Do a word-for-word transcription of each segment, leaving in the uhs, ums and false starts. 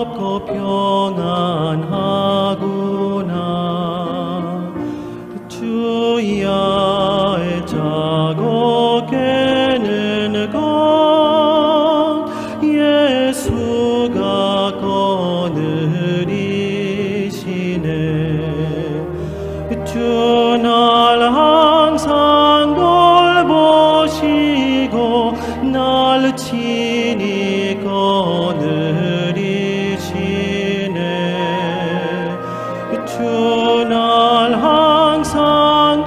고 평안하구나. 주의 자고 깨는 것, 예수가 거느리시네. 주 날 항상 돌보시고 날 친히 거느리시네. 주 날 항상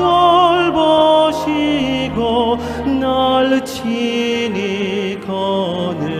돌보시고 날 친히 거느리시네.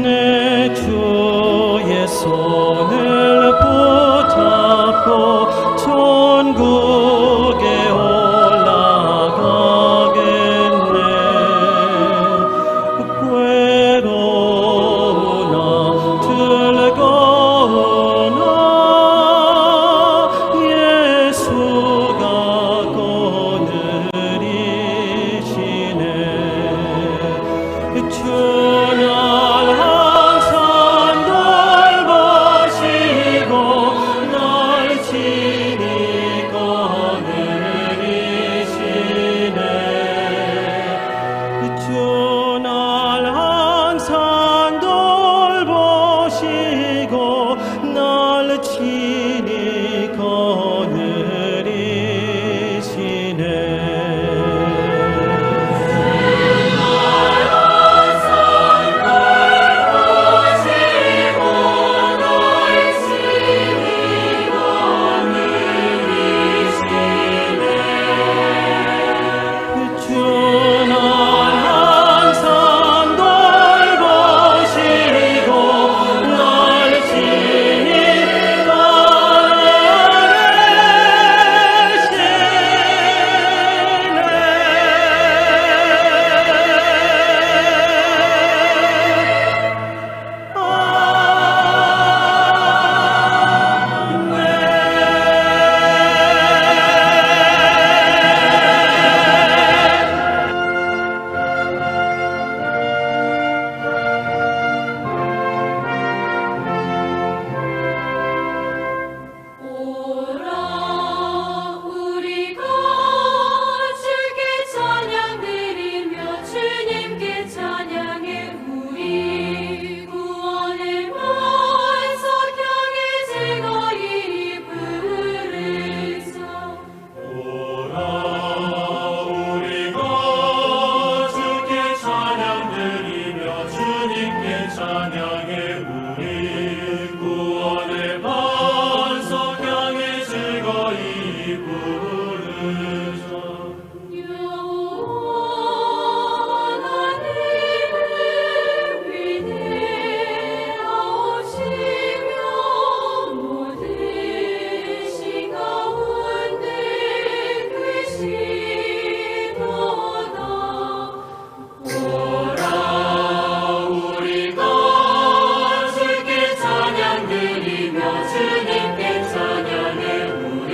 내 주의 손을 붙잡고 천국에 올라가겠네. 괴로우나 즐거우나 예수가 거느리시네. 주 날 항상 돌보시고 날 지니고 내리시네. 주 날 항상 돌보시고 날 지니고 내리시네. 주 날 항상 돌보시고 날 지니고 내리시네. 오라, 우리가 주께 찬양드리며 주님께 찬양해. 우리 구원의 반석 향해 즐거이 부르자. 오라, 우리가 주께 찬양드리며 주님께 찬양해. 우리 구원의 반석 향해 즐거이 부르자. 영원한 이름 위대하시며 모든 신 가운데 크시도다. 오라, 우리가 주께 찬양드리며 주님께 찬양해. 우리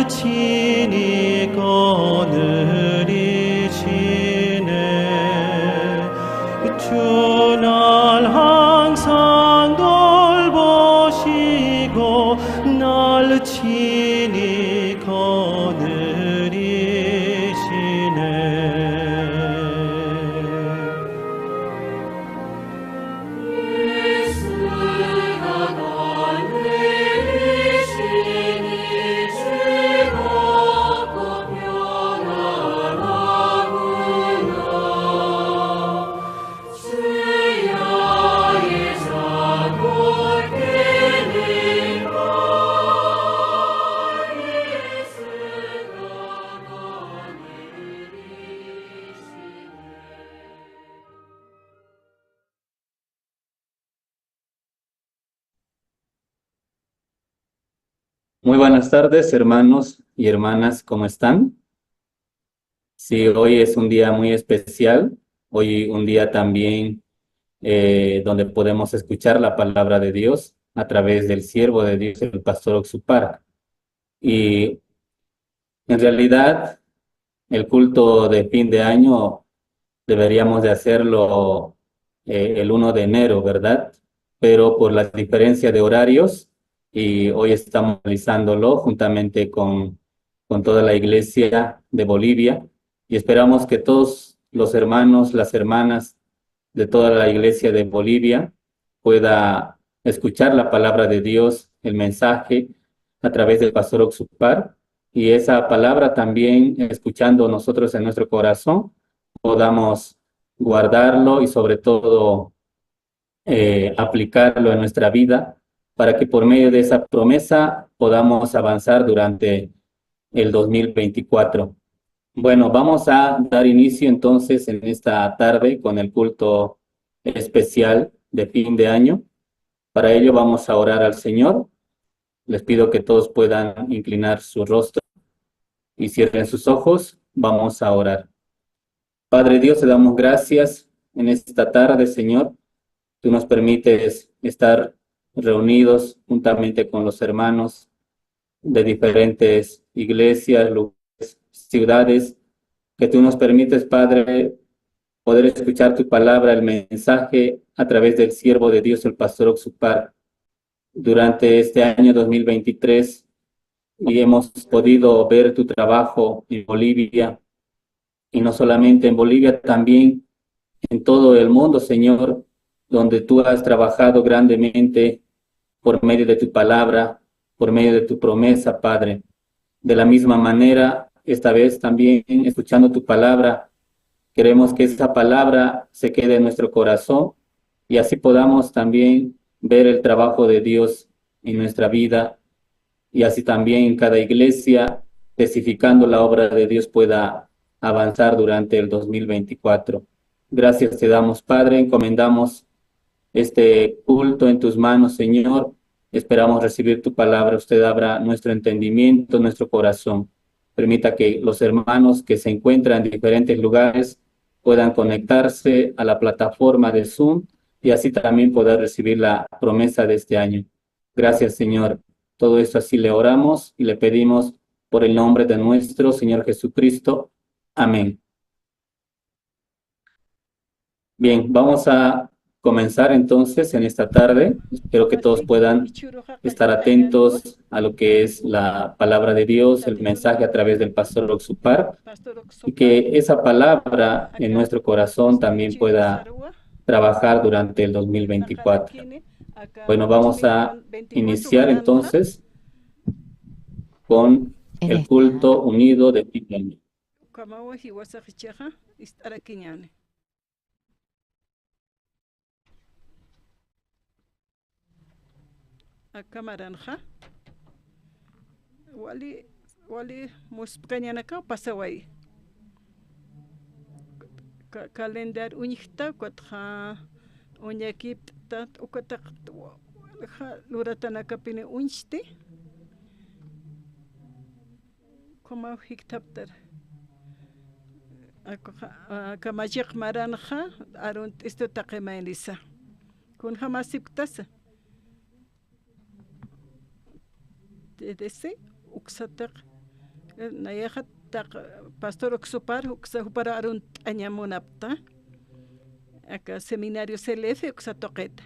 친히 거느리시네. 주날 항상 돌보시고 날 친히 거느리시네. Muy buenas tardes, hermanos y hermanas, ¿cómo están? Sí, hoy es un día muy especial, hoy un día también, eh, donde podemos escuchar la palabra de Dios a través del siervo de Dios, el pastor Oxupar. Y en realidad, el culto de fin de año deberíamos de hacerlo, eh, el uno de enero, ¿verdad? Pero por las diferencias de horarios, y hoy estamos realizándolo juntamente con, con toda la iglesia de Bolivia, y esperamos que todos los hermanos, las hermanas de toda la iglesia de Bolivia pueda escuchar la palabra de Dios, el mensaje a través del pastor Oxupar, y esa palabra también escuchando nosotros en nuestro corazón, podamos guardarlo y sobre todo, eh, aplicarlo en nuestra vida para que por medio de esa promesa podamos avanzar durante el dos mil veinticuatro. Bueno, vamos a dar inicio entonces en esta tarde con el culto especial de fin de año. Para ello vamos a orar al Señor. Les pido que todos puedan inclinar su rostro y cierren sus ojos. Vamos a orar. Padre Dios, te damos gracias en esta tarde, Señor. Tú nos permites estar reunidos juntamente con los hermanos de diferentes iglesias, lugares, ciudades, que tú nos permites, Padre, poder escuchar tu palabra, el mensaje a través del siervo de Dios, el pastor Oxupar, durante este año dos mil veintitrés, y hemos podido ver tu trabajo en Bolivia, y no solamente en Bolivia, también en todo el mundo, Señor, donde tú has trabajado grandemente por medio de tu palabra, por medio de tu promesa, Padre. De la misma manera, esta vez también escuchando tu palabra, queremos que esa palabra se quede en nuestro corazón y así podamos también ver el trabajo de Dios en nuestra vida y así también cada iglesia, testificando la obra de Dios, pueda avanzar durante el dos mil veinticuatro. Gracias te damos, Padre, encomendamos este culto en tus manos, Señor. Esperamos recibir tu palabra. Usted abra nuestro entendimiento, nuestro corazón. Permita que los hermanos que se encuentran en diferentes lugares puedan conectarse a la plataforma de Zoom y así también poder recibir la promesa de este año. Gracias, Señor. Todo esto así le oramos y le pedimos por el nombre de nuestro Señor Jesucristo. Amén. Bien, vamos a comenzar entonces en esta tarde. Espero que todos puedan estar atentos a lo que es la palabra de Dios, el mensaje a través del pastor Oxupar, y que esa palabra en nuestro corazón también pueda trabajar durante el dos mil veinticuatro. Bueno, vamos a iniciar entonces con el culto unido de fin de año. Ukhamawa jiwasax ichaxa ist'arakiñäni. Aka maranxa wali, wali muspkañanakaw pasawayi. Ka-, calendar uñjta, ukatxa uñakipt'ta, ukataq wali ja luratanakapini uñsti. Ukhamaw jikthaptar. Aka, aka machiq maranxa arunt'istu taqi maynisa. Kunjamasipktasa. T D C, uksataq Nayaxa taq pastor Oxopar, uksa jupar arunt'aña munapxta. Aka seminario C L F uksa tuqita.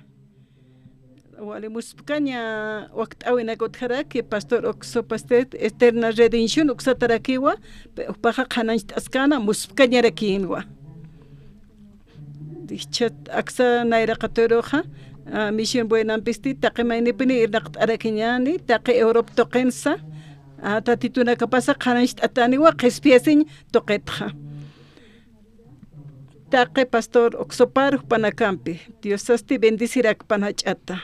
Wali muspkaña wakt'äwinak utjaraki, pastor Oxopar, este, Eterna Redención uksatarakiwa, pe-, jupaxa qhanañcht'askana, muspkañarakïnwa. Jichhat aksa nayraqaturuxa, a, Misión Buenampisti, taqi maynipini irnaqt'arakiñäni, taqi Europa tuqinsa, a, Tatitunakapasa qhanañcht'atäniwa, qhispiyasiñ tuqitxa. Taqi pastor Oxopar jupanakampi, Diosasti bendecirakpan jach'ata.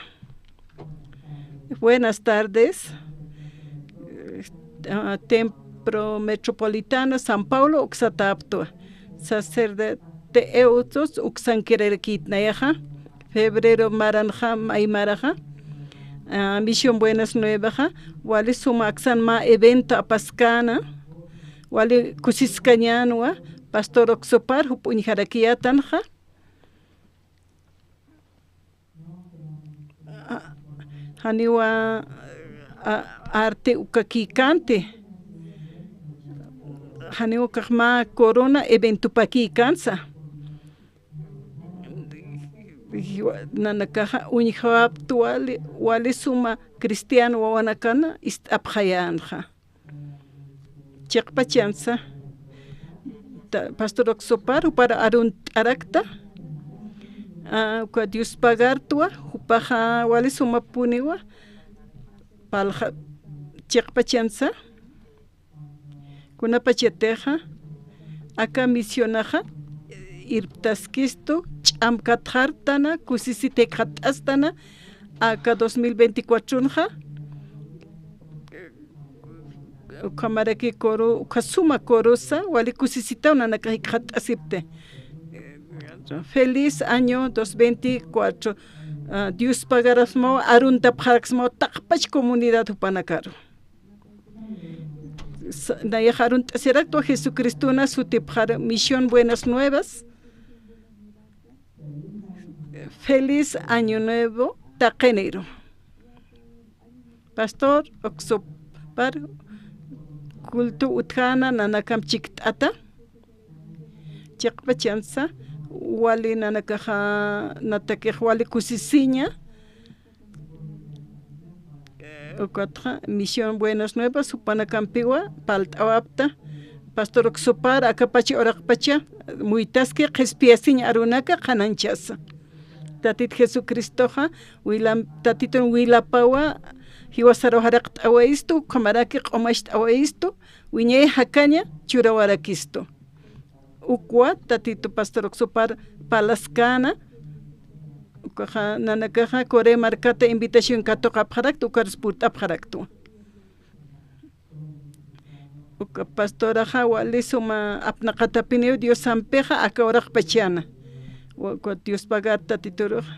Buenas tardes. Eh, ah, Templo Metropolitano, San Paulo, uksataptwa. Sacerdote Eutos, uksankirarakïtnayaxa. Febrero maranxa, maymaraxa. Ah, Misión Buenas Nuevaxa. Wali suma aksan mä evento apaskana. Wali kusiskañänwa, pastor Oxopar, jup uñjarakiyätanxa. A, janiwa, a, arte ukakïkänti. Janiw ukax mä corona eventopakïkänsa. Nanakaxa uñjapxta wali, wali suma cristiano wawanakana ist'apxayänxa. Chiqpachansa, ta-, pastor Oxopar, jupar arunt'arakta, a, uka Dios pagartwa, jupaxa wali sumapuniwa, palxa, chiqpachansa, kunapachatixa, aka misionaxa, irptaskistu, ch'amkatxartana, kusisita jikxatastana, aka dos mil veinticuatronxa, ukhamaraki coro, ukha suma corosa, wali kusisitaw nanakax jikxatasipti. Feliz año dos veinticuatro. Ah, Dios pagarasmaw, aruntapxaraksmaw, taqpach comunidad jupanakaru. Sa-, nayax arunt'asiraktwa Jesucristona sutipxar Misión Buenas Nuevas. Feliz Año Nuevo, taqiniru. Pastor Oxopar, culto utjäna nanakam chikt'ata. Chiqpachansa, wali nanakaxa, natakix wali kusisiña. Ukatxa, Misión Buenas Nuevas, jupanakampiwa, palt'awapxta. Pastor Oxopar, akapacha uraqpacha, muytaski, qhispiyasiñ arunaka, qhanañchasa. Tatit Jesucristoxa, wilam-, Tatitun wilapawa, jiwasaru jaraqt'awayistu, ukhamaraki q'umacht'awayistu, wiñay jakaña churawarakistu. Ukwa, Tatitu pastor Oxopar palaskana, ukaxa, nanakaxa, Corea markata invitación katuqapxarakta, ukarus purt'apxaraktwa. Uka pastoraxa wali suma apnaqatapiniw Diosampixa aka uraqpachana. Wa-, uka Dios pagar Tatituruxa.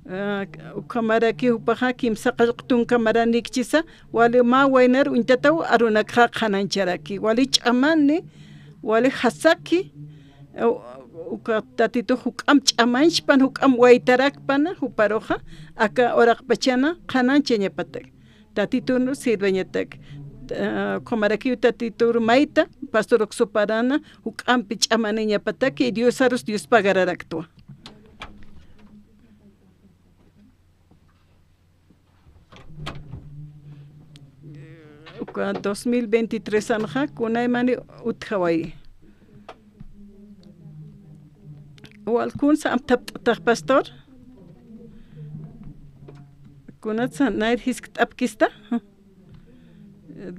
Ah, ukhamaraki jupaxa kimsa qallq tunka maranikchisa, wali mä waynar uñtataw arunakxa qhanañcharaki. Wali ch'amani, wali jasaki, eh, uka Tatitux juk'amp ch'amañchpan, juk'amp waytarakpana, juparuxa, aka uraqpachana qhanañchañapatak. Tatitun sirveñatak. Ah, ukhamarakiw Tatitur mayta, pastor Oxoparana, juk'ampi ch'amaniñapataki, Diosarus Dios pagararaktwa. Uka dos mil veintitrés anxa, kunaymani utjawayi. Wal kunsa amtapt'atax, pastor? Kunatsa nayr jiskt'apkista?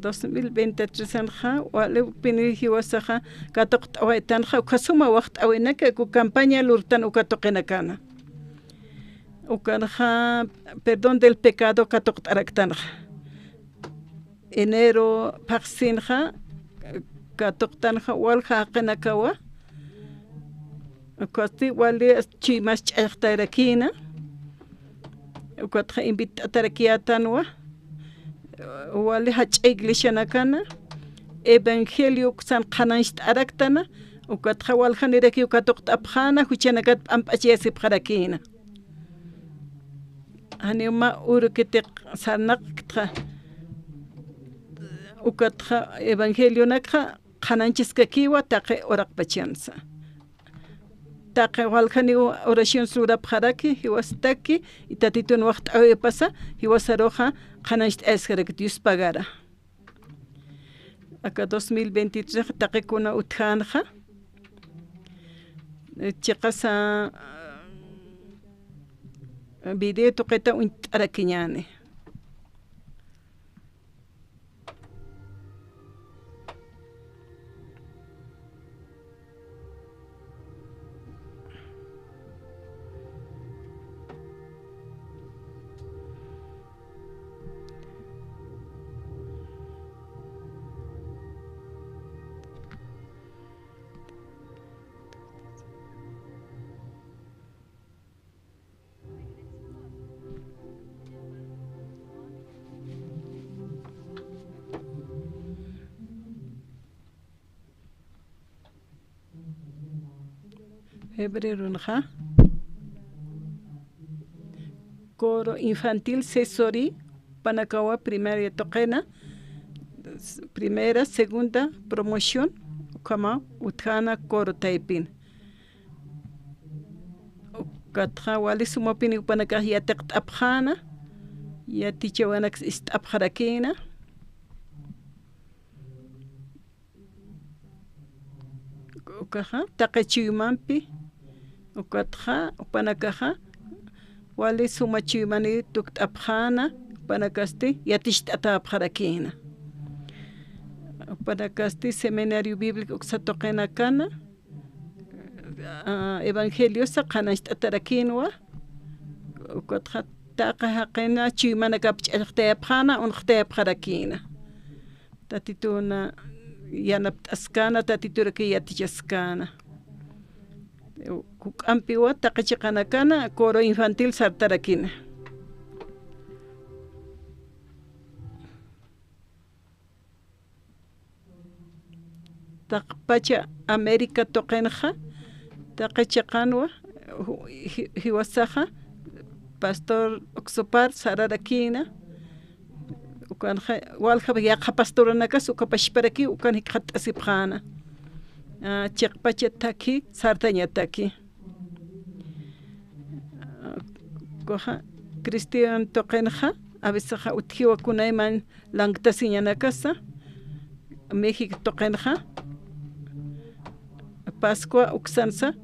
Dos mil veintitrés anxa, wali pini jiwasaxa, katuqt'awaytanxa, uka suma waxt'awinaka, uka campaña lurtan uka tuqinakana. Ukanxa, perdón del pecado katuqt'araktanxa. Enero phaxsinxa, katuqtanxa walja jaqinakawa. Ukasti wali chuymas ch'allxtayrakïna. Ukatxa invit'atarakiyätanwa. Wali jach'a iglesianakana. Evangelio uksan qhanañcht'araktana. Ukatxa waljanirakiw katuqt'apxäna, juchanakat p'amp'achayasipxarakïna. Janiw mä urukitiq sarnaqktxa. Ukatxa evangelionakxa qhanañchaskakiwa taqi uraqpachansa. Taqi waljaniw oracionsa lurapxaraki, jiwastaki, y Tatitun waxt'awipasa, jiwasaruxa qhanañcht'ayaskaraki Dios pagara. Aka dos mil veintitrés taqi kuna utjänxa, chiqasa video tuqita uñt'arakiñäni. Febrerunxa coro infantil Sesori, panakawa primaria tuqina, primera, segunda promoción, ukhama utjäna coro taypin. Ukatxa wali sumapini jupanakax yatiqt'apxäna, yatichäwinaks ist'apxarakïna. Ukaxa taqi chuymampi, ukatxa jupanakaxa wali suma chuymani tukt'apxäna, jupanakasti yaticht'atäpxarakïna. Jupanakasti seminario bíblico uksa tuqinakana, a, evangeliosa qhanañcht'atarakïnwa, ukatxa taqi jaqina chuymanakap ch'allxtayapxäna, unxtayapxarakïna. Tatituna yanapt'askäna, Tatituraki yatichaskäna. Juk'ampiwa taqi chiqanakana coro infantil sartarakïna. Taqpacha América tuqinxa, taqi chiqanwa, ju-, ji-, jiwasaxa, pastor Oxopar sararakïna, ukanxa, walja yaqha pastoranakas, uka pachparakiw, ukan jikxatt'asipxäna. A, chiqpacha thakhi, sartañataki. Ukaxa, cristian tuqinxa, a veces utjiwa kunayman lanktasiñanakasa, México tuqinxa, Pascua uksansa,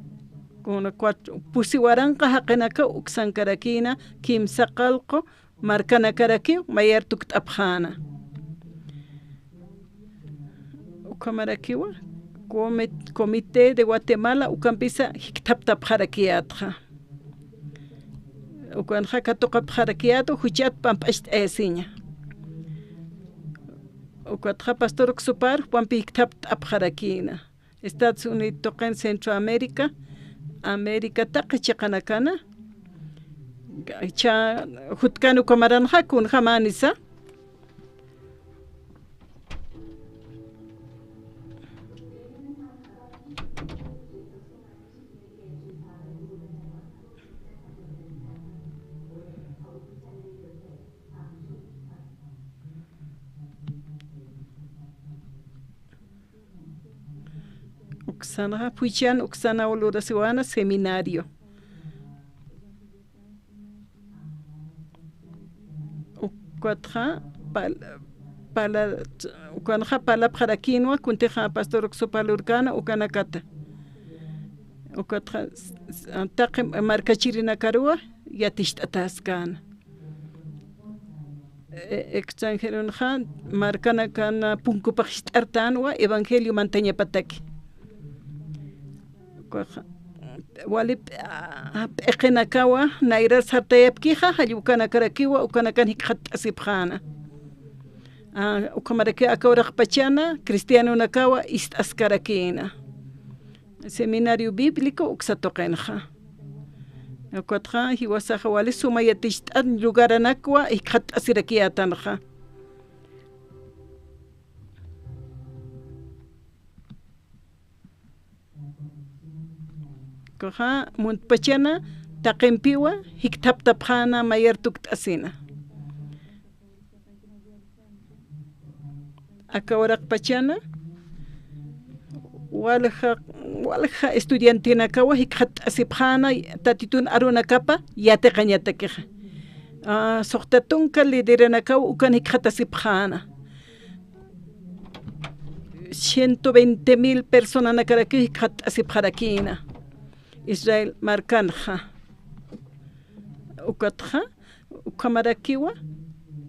kuna cuatro, pusi waranqa jaqinaka uksankarakïna, kimsa qallqu markanakarakiw mayar tukt'apxäna. Ukhamarakiwa, comi-, Comité de Guatemala ukampisa jikthaptapxarakiyätxa. Ukanxa katuqapxarakiyätwa, juchat pamp'acht'ayasiña. Ukatxa pastor Oxopar jupampi jikthapt'apxarakïna. Estados Unidos tuqin, Centroamérica, América taqi chiqanakana, cha, jutkan uka maranxa kunjamänisa. Uksanxa, phuchhan uksanaw lurasiwäna seminario. Ukatxa pal-, pala-, ukanxa parlapxarakïnwa, kuntixa pastor Oxopar lurkäna ukanakata. Ukatxa s-, s-, taqi markachirinakaruwa yaticht'atäskäna. E-, extranjeronxa markanakan punkupax jist'artänwa evangelio mantañapataki. Ukaxa, wali p-, a, p'iqinakawa nayrar sartayapkixa, jall ukanakarakiwa, ukanakan jikxatt'asipxäna. A, ukhamaraki aka uraqpachana cristianonakawa ist'askarakïna. Seminario Bíblico uksa tuqinxa. Ukatxa jiwasaxa wali suma yaticht'an lugaranakwa jikxatt'asirakiyätanxa. Ukaxa muntpachana taqimpiwa jikthaptapxäna mayar tukt'asina. Aka uraqpachana, walja, walja estudiantenakawa jikxatt'asipxäna Tatitun arunakapa yatiqañatakixa. Ah, suxta tunka lideranakaw ukan jikxatasipxäna. Ciento veinte mil personanakarakiw jikxatt'asipxarakïna Israel markanxa. Ukatxa, ukhamarakiwa,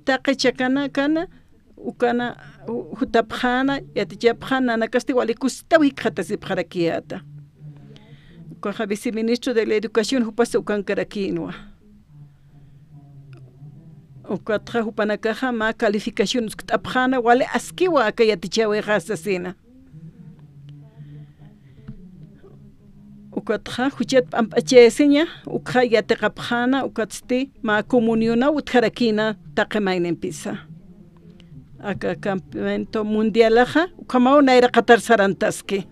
taqi chakanakana, ukana, ju-, jutapxäna, yatichapxäna, nanakasti wali kusisitaw jikxatasipxarakiyäta. Ukaxa viceministro de la educación jupasa ukankarakïnwa. Ukatxa jupanakaxa mä calificación uskt'apxäna, wali askiwa aka yatichäwixa sasina. Ukatxa juchat p'amp'achayasiña, ukxa yatiqapxäna, ukatsti mä comunionaw utjarakïna taqi maynimpisa. Aka campamento mundialaxa, ukhamaw nayraqatar sarantaski.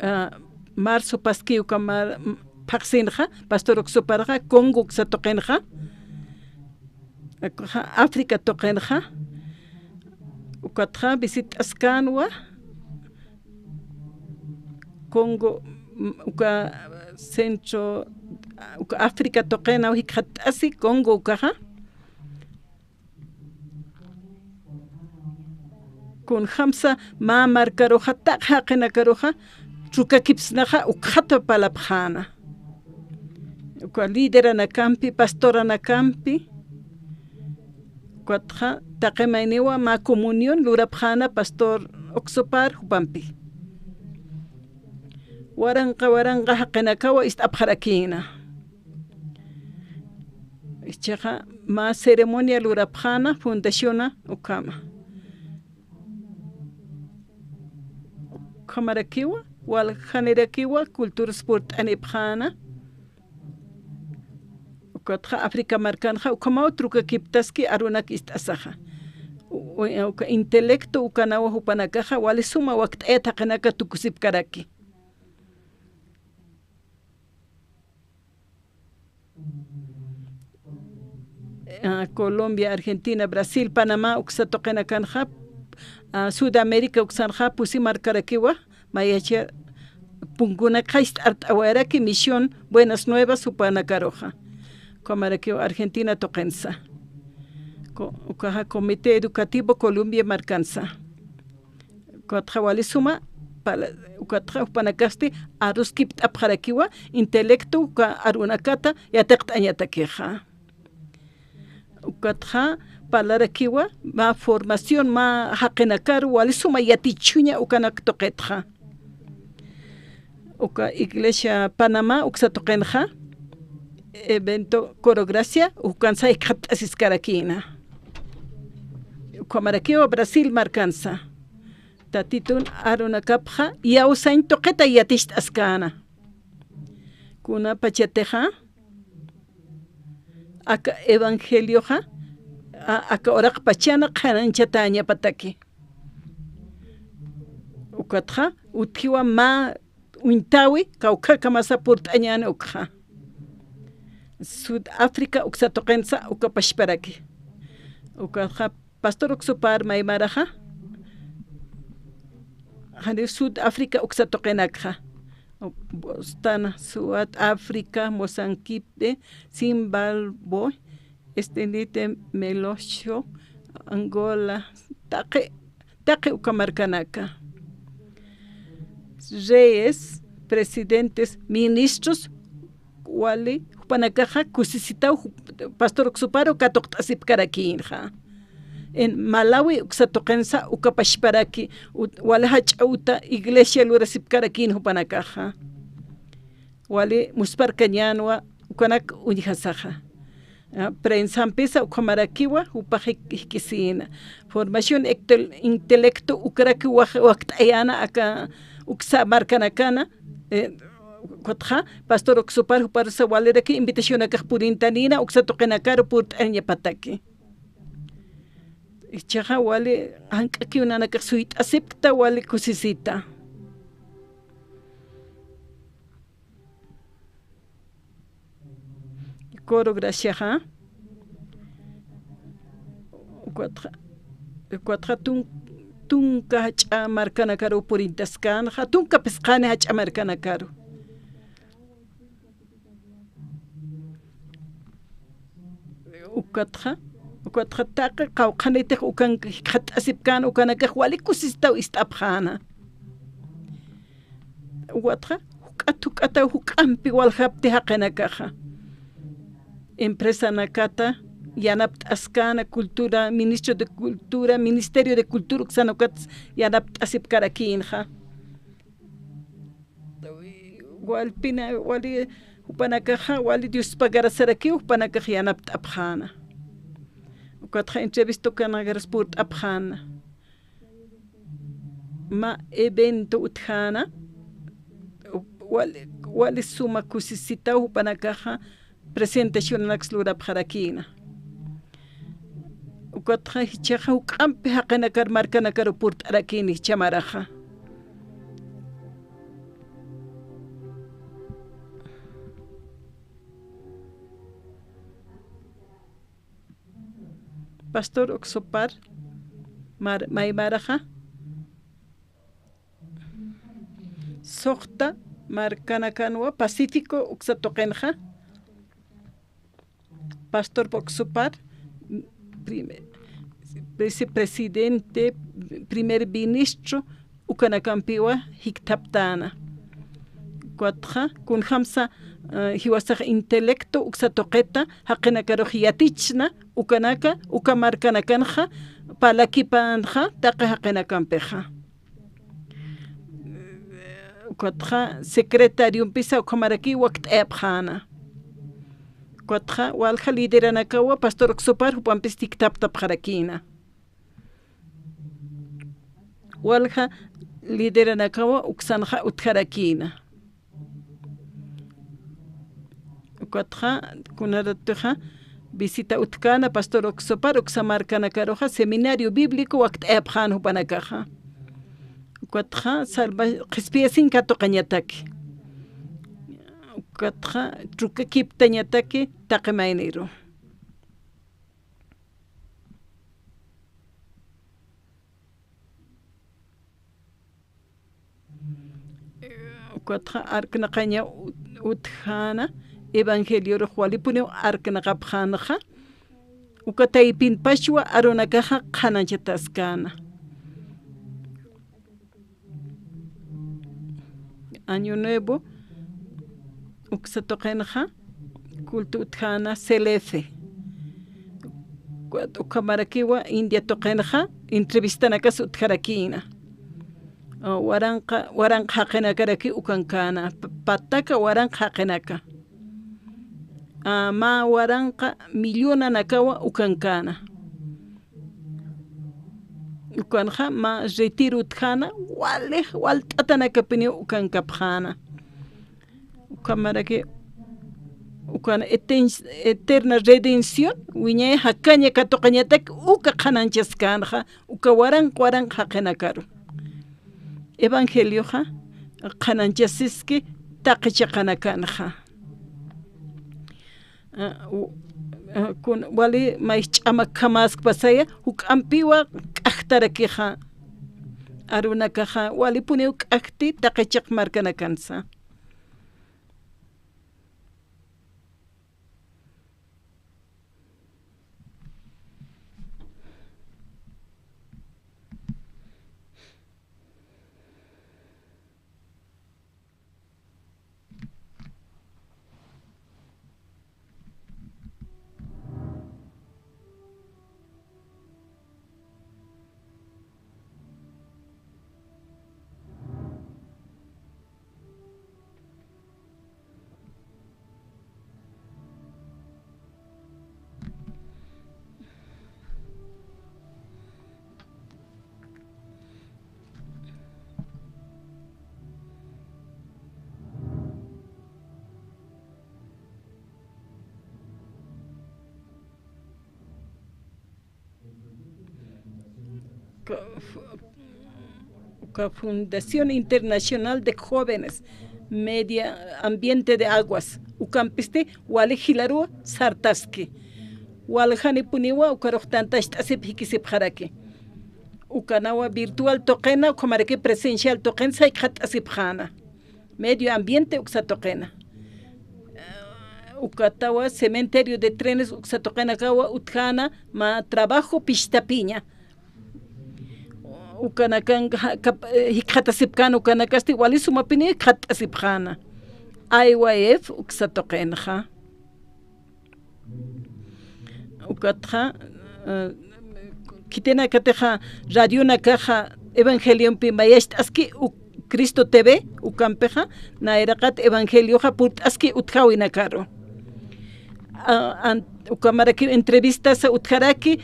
Ah, marzo paski uka mar-, m-, phaxsinxa, Pastor Oxoparxa, Congo uksa tuqinxa, ukaxa África tuqinxa, ukatxa visit'askänwa, Congo, m-, uka centro, uka África tuqinaw jikxatt'asi, Congo ukaxa. Kunjamsa mä markaruxa, taqi jaqinakaruxa, trukakipsnaxa, ukxata parlapxäna. Uka lideranakampi, pastoranakampi, ukatxa taqi mayniwa mä comunión lurapxäna Pastor Oxopar jupampi. Waranqa, waranqa jaqinakawa ist'apxarakïna. Ichaxa mä ceremonia lurapxäna fundaciona ukhama. Ukhamarakiwa, waljanirakiwa, culturas purt'anipxäna. Ukatxa África markanxa, ukhamaw trukakiptaski arunak ist'asaxa. U-, u-, uka intelecto ukanawa jupanakaxa, wali suma wakt'aya taqinaka tukusipkaraki. Ah, Colombia, Argentina, Brasil, Panamá, uksa tuqinakanxa, ah, Sudamérica uksanxa, pusi markarakiwa, mayacha punkunakxa ist'art'awayaraki Misión Buenas Nuevas jupanakaruxa. Ukhamarakiwa Argentina tuqinsa. Co-, ukaxa Comité Educativo Colombia markansa. Ukatxa wali suma, pala-, ukatxa jupanakasti aruskipt'apxarakiwa, intelecto uka arunakata yatiqt'añatakixa. Ukatxa parlarakiwa, mä formación, mä jaqinakaru wali suma yatichuña ukanak tuqitxa. Uka Iglesia Panamá uksa tuqinxa, evento Coro Gracia, ukansa jikxatt'asiskarakïna. Ukhamarakiwa Brasil markansa. Tatitun arunakapxa, iyawsañ tuqita yaticht'askäna. Kunapachatixa, aka evangelioxa, a-, aka uraqpachana qhanañchatäñapataki. Ukatxa, utjiwa mä uñtäwi, kawkhakamasa purt'añäni ukxa. Sudáfrica uksa tuqinsa, uka pachparaki. Ukaxa, Pastor Oxopar maymaraxa, jani Sudáfrica uksa tuqinakxa. Bostana, Sudáfrica, Mozambique, Zimbabue, Estelite, Melocho, Angola, taqi, taqi uka markanaka. Reyes, presidentes, ministros, wali, jupanakaxa kusisitaw, jup-, Pastor Oxoparu katuqt'asipkarakïnxa. En Malawi uksa tuqinsa uka pachparaki, ut-, wali jach'a uta iglesia lurasipkarakïn jupanakaxa. Wali musparkañänwa ukanak uñjasaxa. Ah, prensampisa ukhamarakiwa, jupax jik-, jikisïna. Formación ectel-, intelecto ukaraki wak-, wakt'ayäna aka uksa markanakana, eh, ukatxa, Pastor Oxopar juparusa waliraki invitacionakax purintanïna, uksa tuqinakaru purt'añapataki. Ichaxa wali jank'akiw nanakax suyt'asipkta wali kusisita. Coro Graciaxa, ukatxa, ukatxa tun-, tunka jach'a markanakaru purintaskänxa, tunka phisqani jach'a markanakaru. Ukatxa, ukatxa taqi qawqhanitix ukan jikxatt'asipkän ukanakax wali kusisitaw ist'apxäna. Ukatxa, juk'at juk'ataw juk'ampi waljapti jaqinakaxa. Empresanakata yanapt'askäna cultura, ministro de cultura, ministerio de cultura uksan ukat yanapt'asipkarakïnxa. Walpina, wali, jupanakaxa, wali Diospa graciarakiw jupanakax yanapt'apxäna. Ukatxa entrevista ukanakaras purt'apxäna. Mä evento utjäna, wali, wali suma kusisitaw jupanakaxa, presentacionanaks lurapxarakïna. Ukatxa jichhaxa juk'ampi jaqinakar markanakaru purt'arakïna jichha maraxa. Pastor Ocsopar, mar-, maymaraxa. Suxta markanakanwa Pacífico uksa tuqinxa. Pastor Ocsopar, prim-, vicepresidente, primer ministro, ukanakampiwa jikthaptäna. Ukatxa, kunjamsa, eh, jiwasax intelecto uksa tuqita, jaqinakarux yatichna, ukanaka, uka markanakanxa, parlakipänxa, taqi jaqinakampixa. Ukatxa secretariumpisa ukhamaraki wakt'ayapxäna. Ukatxa walja lideranakawa Pastor Ocsopar jupampis jikthaptapxarakïna. Walja lideranakawa uksanxa utjarakïna. Ukatxa, kunaratixa, visita utjkäna Pastor Ocsopar, uksa markanakaruxa, seminario bíblico wakt'ayapxän jupanakaxa. Ukatxa, salva, qhispiyasin katuqañataki. Ukatxa, trukakiptañataki, taqi mayniru. Ukatxa arknaqaña ut-, utjäna, evangeliorux walipuniw arknaqapxänxa, uka taypinpachwa arunakaxa qhanañchataskäna. Año Nuevo, uksa tuqinxa, culto utjäna C L F. Ukhamarakiwa India tuqinxa, entrevistanakas utjarakïna. Ah, waranqa, waranqa jaqinakaraki ukankäna. P-, pataka waranqa jaqinaka. Ah, mä waranqa millonanakawa ukankäna. Ukanxa mä retiro utjäna, walix, walt'atanakapiniw ukankapxäna. Ukhamaraki, ukan eten-, eterna redención, wiñay jakaña katuqañatak uka qhanañchaskänxa, uka waranq waranq jaqinakaru. Evangelioxa qhanañchasiski taqi chiqanakanxa. Ah, u-, ah, kun wali may ch'amakjamäskpasaya, juk'ampiwa k'ajtarakixa. Arunakaxa, walipuniw k'ajti taqi chiq markanakansa. Ca-, fu-, ca-, Fundación Internacional de Jóvenes, Media Ambiente de Aguas, Ukampisti wali jilaruw sartaski. Waljanipuniwa ukarux tantacht'asip jikisipxaraki. Uka nawa virtual tuqina, ukhamaraki presencial tuqin sayk'at'asipxäna. Medio ambiente uksa tuqina. Ukatawa cementerio de trenes uksa tuqinakawa utjäna mä trabajo pishtapiña. Ukanakan ja-, kap-, eh, jikxatasipkän ukanakasti wali sumapini jikxatasipxäna. I Y F uksa tuqinxa. Ukatxa, eh, khitinakatixa radionakaxa evangeliompi mayacht'aski uk-, Cristo T V ukampixa, nayraqat evangelioxa purt'aski utjäwinakaru. A, an-, ukhamarakiw entrevistasa utjaraki,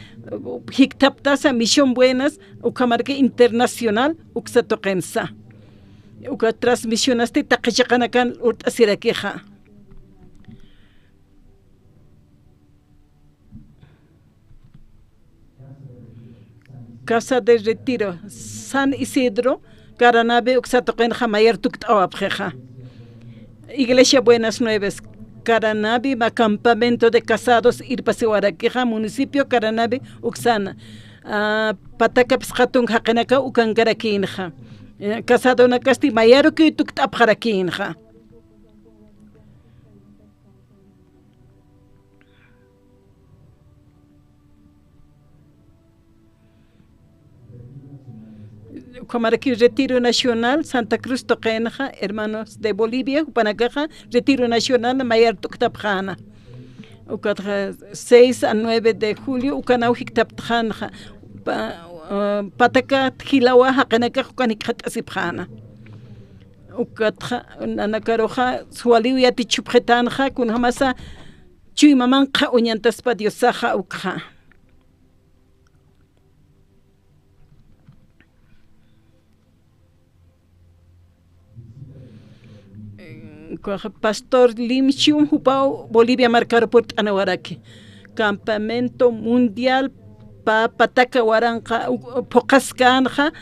jikthaptasa Misión Buenas, ukhamaraki internacional, uksa tuqinsa. Uka transmisionasti taqi chiqanakan urt'asirakixa. Casa de Retiro, San Isidro, Caranavi uksa tuqinxa mayar tukt'awapxixa. Iglesia Buenas Nuevas, Caranavi, mä campamento de casados irpasiwarakixa, municipio Caranavi uksana. Ah, pataka phisqa tunka jaqinakaw ukankarakïnxa. Eh, casadonakasti mayarukiw tukt'apxarakïnxa. Ukhamaraki Retiro Nacional, Santa Cruz tuqinxa, Hermanos de Bolivia, jupanakaxa Retiro Nacional mayar tukt'apxäna. Ukatxa seis a nueve de julio, ukanaw jikthaptxänxa. Pa-, ah, pataka jilawa jaqinakax ukan jikxatasipxäna. Ukatxa, nanakaruxa, waliw yatichupxitänxa, kunjamasa, chuyma manqha uñantaspa Diosaxa ukxa. Pastor Limchum jupaw Bolivia markaru purt'aniwaraki. Campamento Mundial pä pataka waranqa, u-, phuqhaskänxa,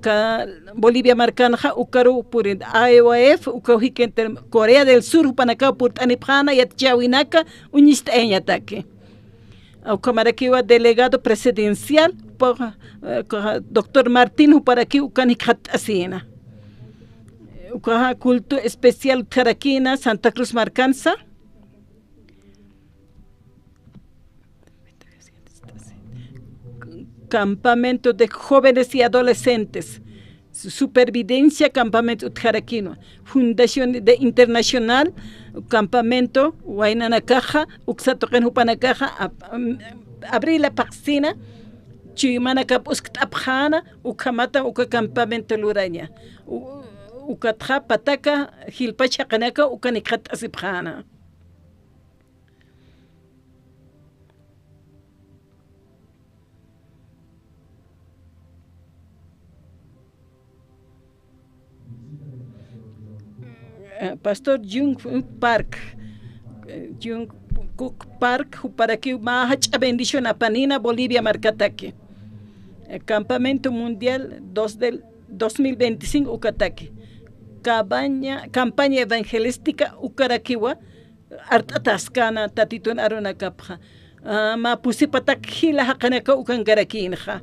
ka-, Bolivia markanxa, ukaru purin, I Y F, ukaw jikint'ir Corea del Sur, jupanakaw purt'anipxäna, yatichäwinaka, uñist'ayañataki. Ukhamarakiwa delegado presidencial, pa-, eh, ka-, doctor Martín, juparakiw ukan jikxatasïna. Ukaxa culto especial utjarakïna Santa Cruz markansa. Campamento de jóvenes y adolescentes. Supervivencia campamento utjarakïnwa. Fundación de Internacional campamento waynanakaxa, uksa tuqin jupanakaxa, ab-, am-, abril phaxsina, chuymanakap uskt'apxäna, ukhamata uka campamento luraña. U-, ukatxa pataka jilpach jaqinaka ukan jikxatasipxäna. Eh, Pastor Jung Park, eh, Jung Cook Park, juparakiw mä jach'a bendición apanïna Bolivia markataki. Eh, Campamento Mundial dos del dos mil veinticinco ukataki. Cabaña, campaña evangelística ukarakiwa, art'ataskäna Tatitun arunakapxa. Ah, mä pusi patak jila jaqinaka ukankarakïnxa.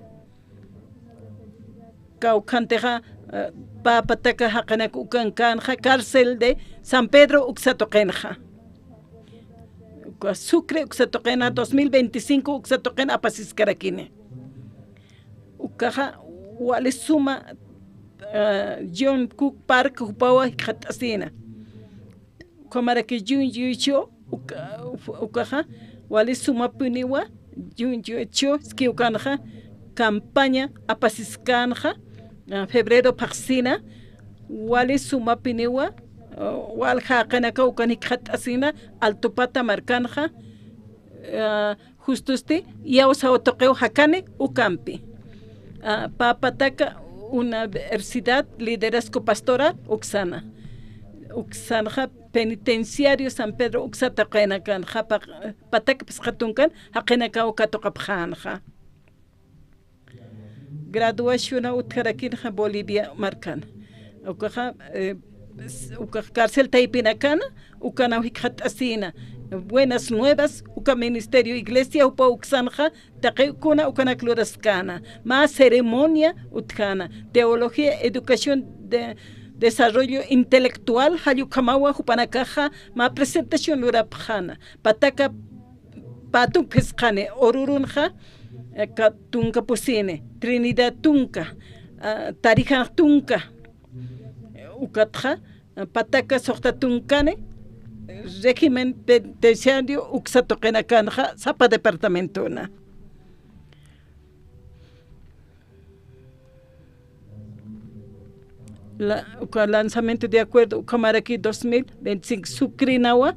Kawkhantixa, ah, pä pataka jaqinaka ukankänxa, cárcel de San Pedro uksa tuqinxa. Uka Sucre uksa tuqina, dos mil veinticinco uksa tuqin apasiskarakini. Ukaxa wali suma, ah, Jung Cook Park jupawa jikxatasïna. Ukhamaraki Jung Jung Cho, uka-, ukaxa, wali sumapuniwa, Jung Jung Cho, ski ukanxa, campaña apasiskänxa, ah, febrero phaxsina, wali sumapuniwa, ah, walja jaqinaka ukan jikxatasïna, Altupata markanxa, ah, justusti, iyawsaw tuqiw jakani ukampi. Ah, pä pataka Universidad Liderazgo Pastoral uksana. Uksanxa penitenciario San Pedro uksa tuqinakanxa, pa-, patak phisqa tunkan jaqinakaw katuqapxänxa. Graduación utjarakinxa Bolivia markan. Ukaxa, eh, Uka carcel taypinakana, ukanaw jikxat'asïna. Buenas Nuevas, uka ministerio iglesia jupa uksanxa, taqi kuna ukanak luraskäna. Mä ceremonia utjäna. Teología, educación de desarrollo intelectual, jall ukhamawa jupanakaxa mä presentación lurapxäna. Pataka pä tunka phisqani, Orurunxa, eh, ka tunka pusini, Trinidad tunka, ah, Tarijan tunka, ukatxa, ah, pataka suxta tunkani, régimen penitenciario uksa tuqinakanxa, sapa departamentona. La, uka lanzamiento de acuerdo, ukhamaraki dos mil veinticinco sukrinawa,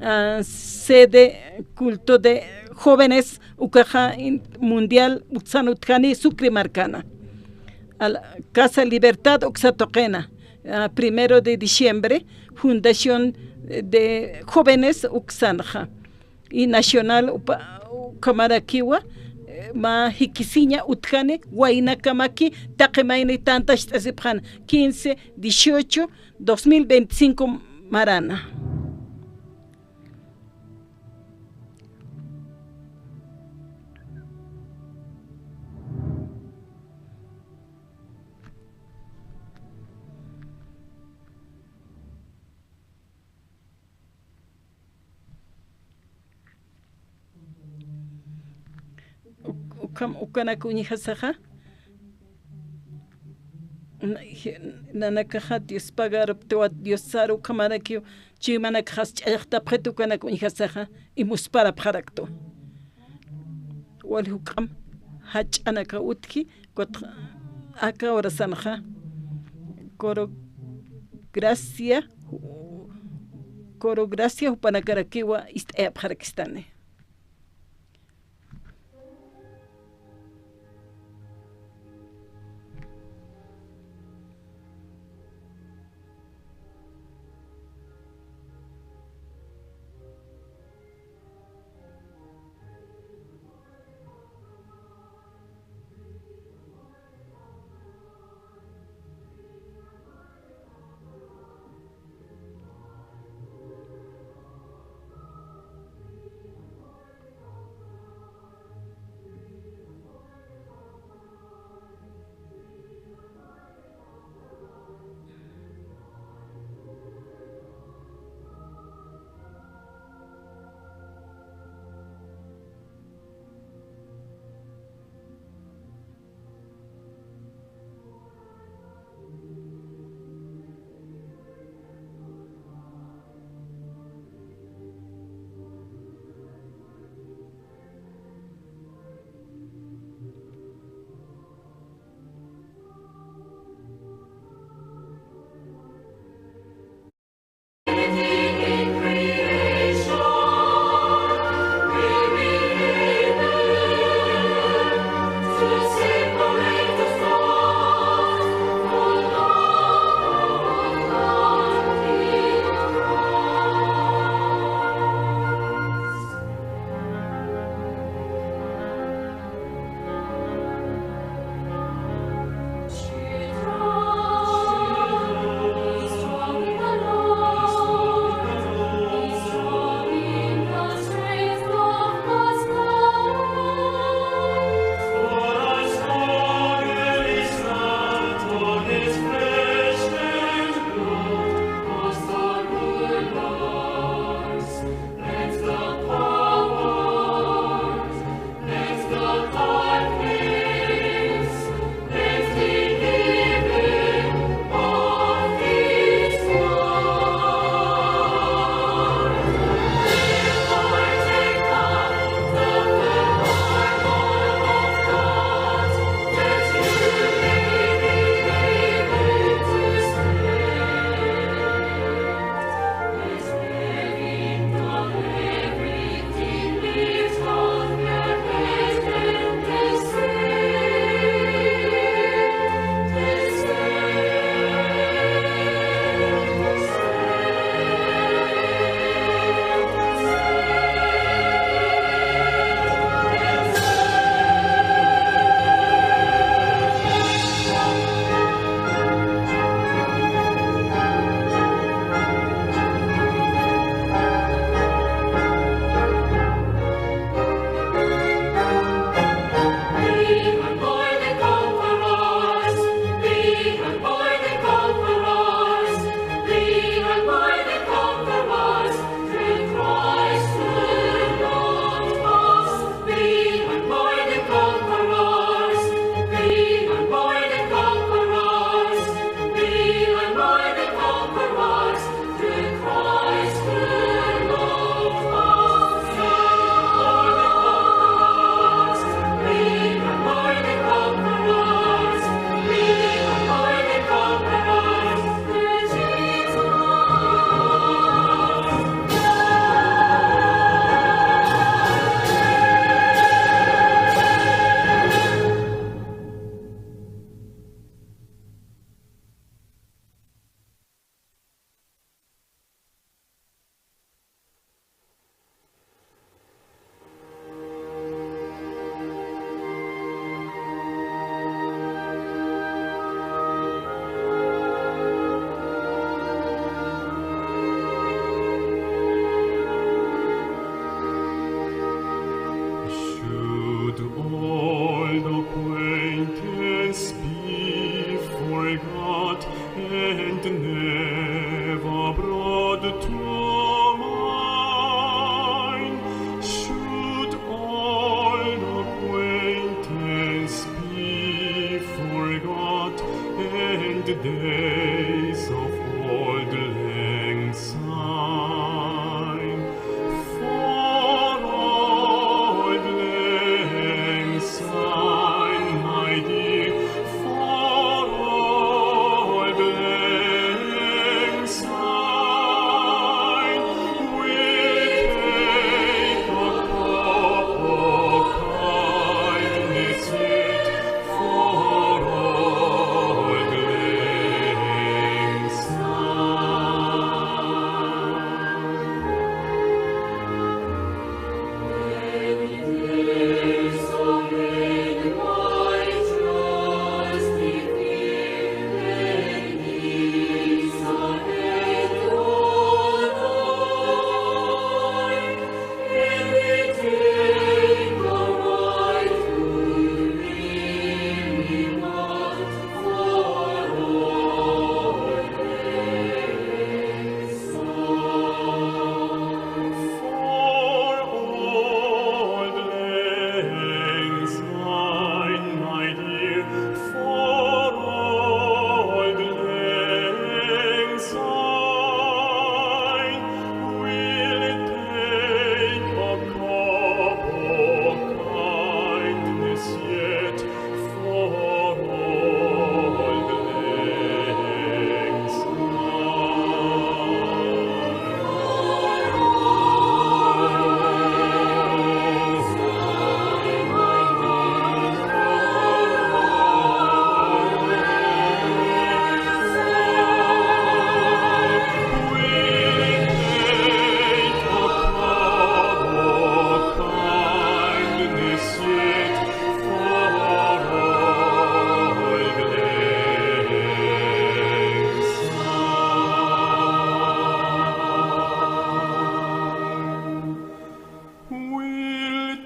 ah, sede culto de jóvenes, ukaxa in-, mundial, uksan utjani Sucre markana. Al, Casa Libertad, uksa tuqina, ah, primero de diciembre, Fundación de Jóvenes, uksanxa. Y nacional upa, ukhamarakiwa, eh, mä jikisiña utjani, waynakamaki, taqi mayni tantacht'asipxäna, quince, dieciocho, dos mil veinticinco marana. Uk-, ukham, ukanak uñjasaxa, na-, je-, nanakaxa Dios pagaruptiwa, Dios saru ukhamarakiw, chuymanakaxas ch'allaxtapxit ukanak uñjasaxa, y musparapxaraktu. Wal juk'am jach'anaka utji, kut-, aka horasanxa, coro gracia, coro gracia jupanakarakiwa ist'ayapxarakistani.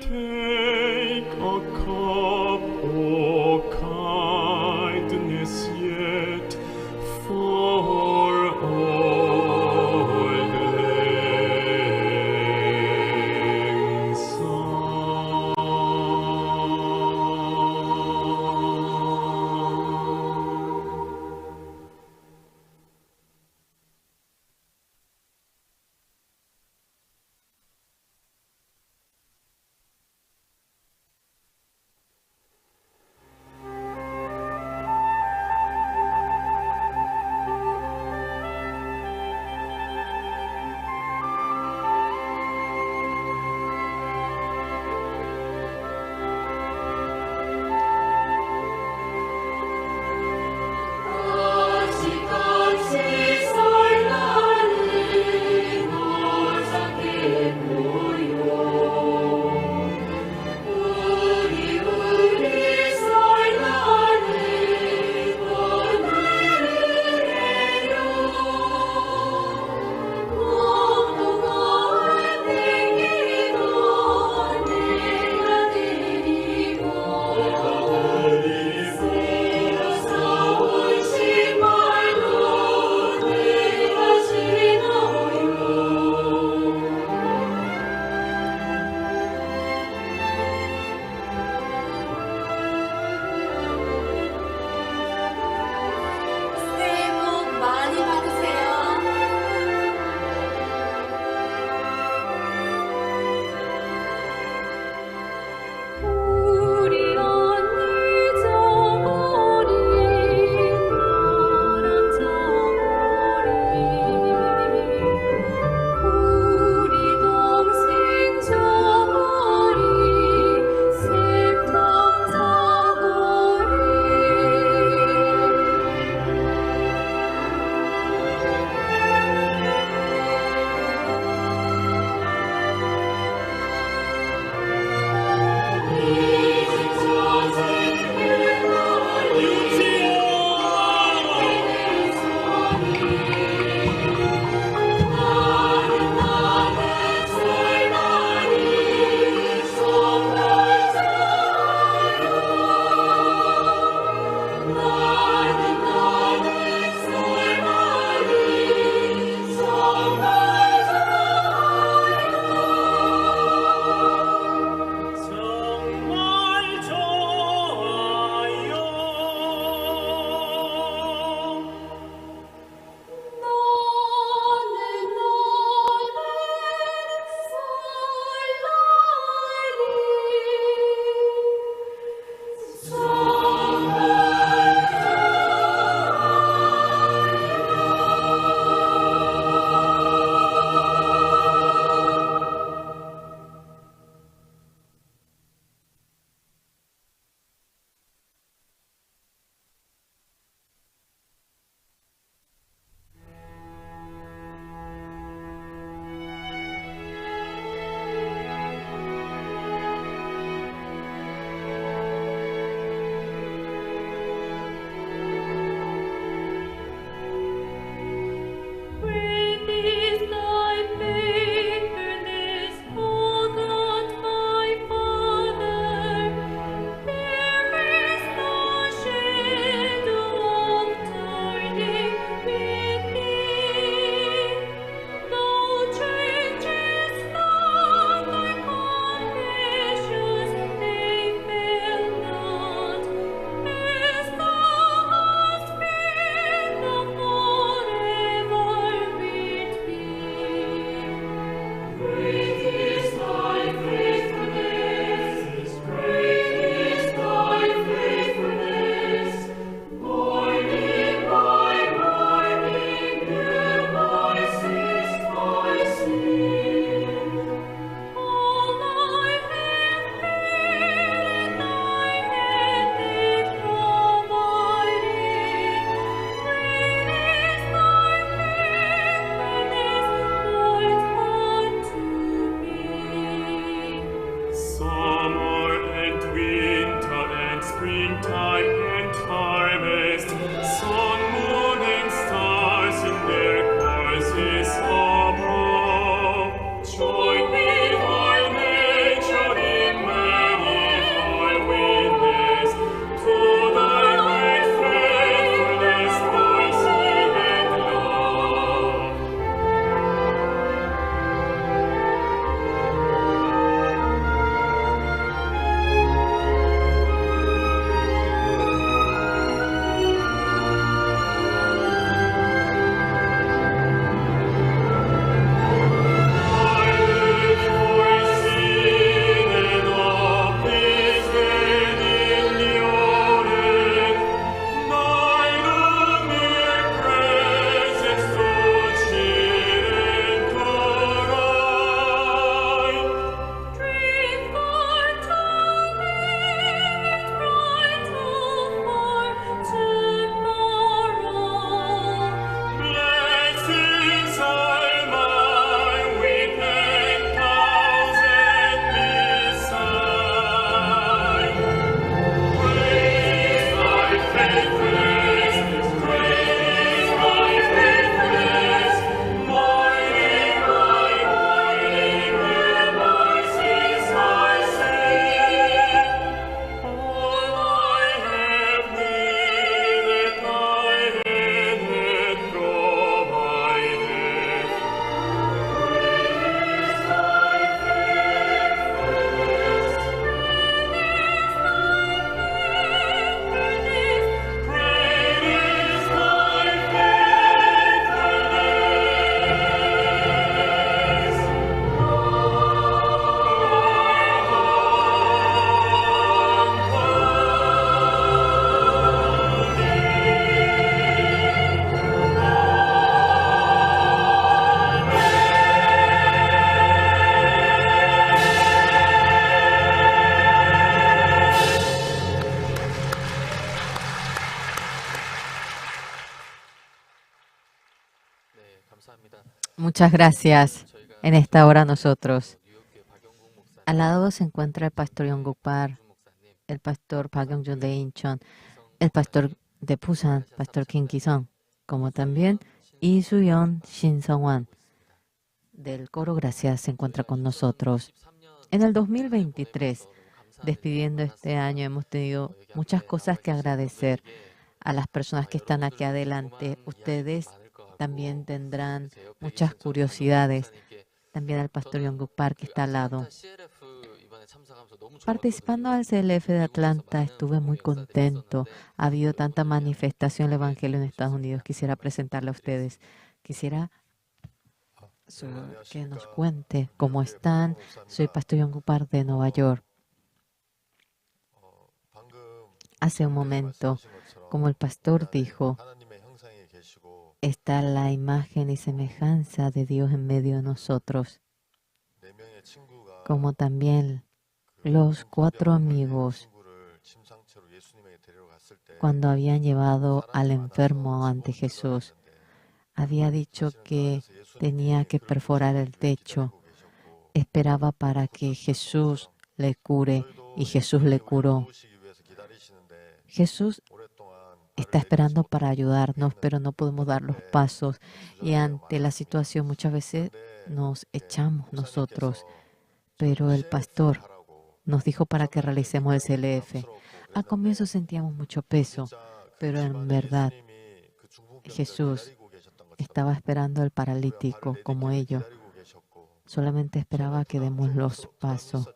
Take a cup, O kindness, yet for all things. Great is thy faithfulness, O God, my Father. There is no shadow of turning with thee. Thou changest not, thy compassions, they fail not. As thou hast been, thou forever wilt be. Great is thy faithfulness, great is thy faithfulness. Morning by morning, new mercies I see. All I have needed, thy hand hath provided. Great is thy faithfulness, Lord, unto me. Summer and winter and springtime and harvest, sun, moon, and stars in their courses above. Join with all nature in Muchas gracias. En esta hora nosotros. Al lado se encuentra el pastor Yonguk Park, el pastor Park Yong-jun de Incheon, el pastor de Busan, pastor Kim Ki-sung, como también Lee Su-yeon, Shin Sung-hwan, del coro Gracias se encuentra con nosotros. En el dos mil veintitrés, despidiendo este año, hemos tenido muchas cosas que agradecer a las personas que están aquí adelante. Ustedes también tendrán muchas curiosidades. También al pastor Yonguk Park que está al lado. Participando al C L F de Atlanta, estuve muy contento. Ha habido tanta manifestación del evangelio en Estados Unidos. Quisiera presentarle a ustedes. Quisiera su- que nos cuente cómo están. Soy pastor Yonguk Park de Nueva York. Hace un momento, como el pastor dijo, está la imagen y semejanza de Dios en medio de nosotros, como también los cuatro amigos, cuando habían llevado al enfermo ante Jesús, había dicho que tenía que perforar el techo. Esperaba para que Jesús le cure, y Jesús le curó. Jesús está esperando para ayudarnos, pero no podemos dar los pasos. Y ante la situación muchas veces nos echamos nosotros. Pero el pastor nos dijo para que realicemos el C L F. Al comienzo sentíamos mucho peso, pero en verdad Jesús estaba esperando al paralítico como ello. Solamente esperaba que demos los pasos.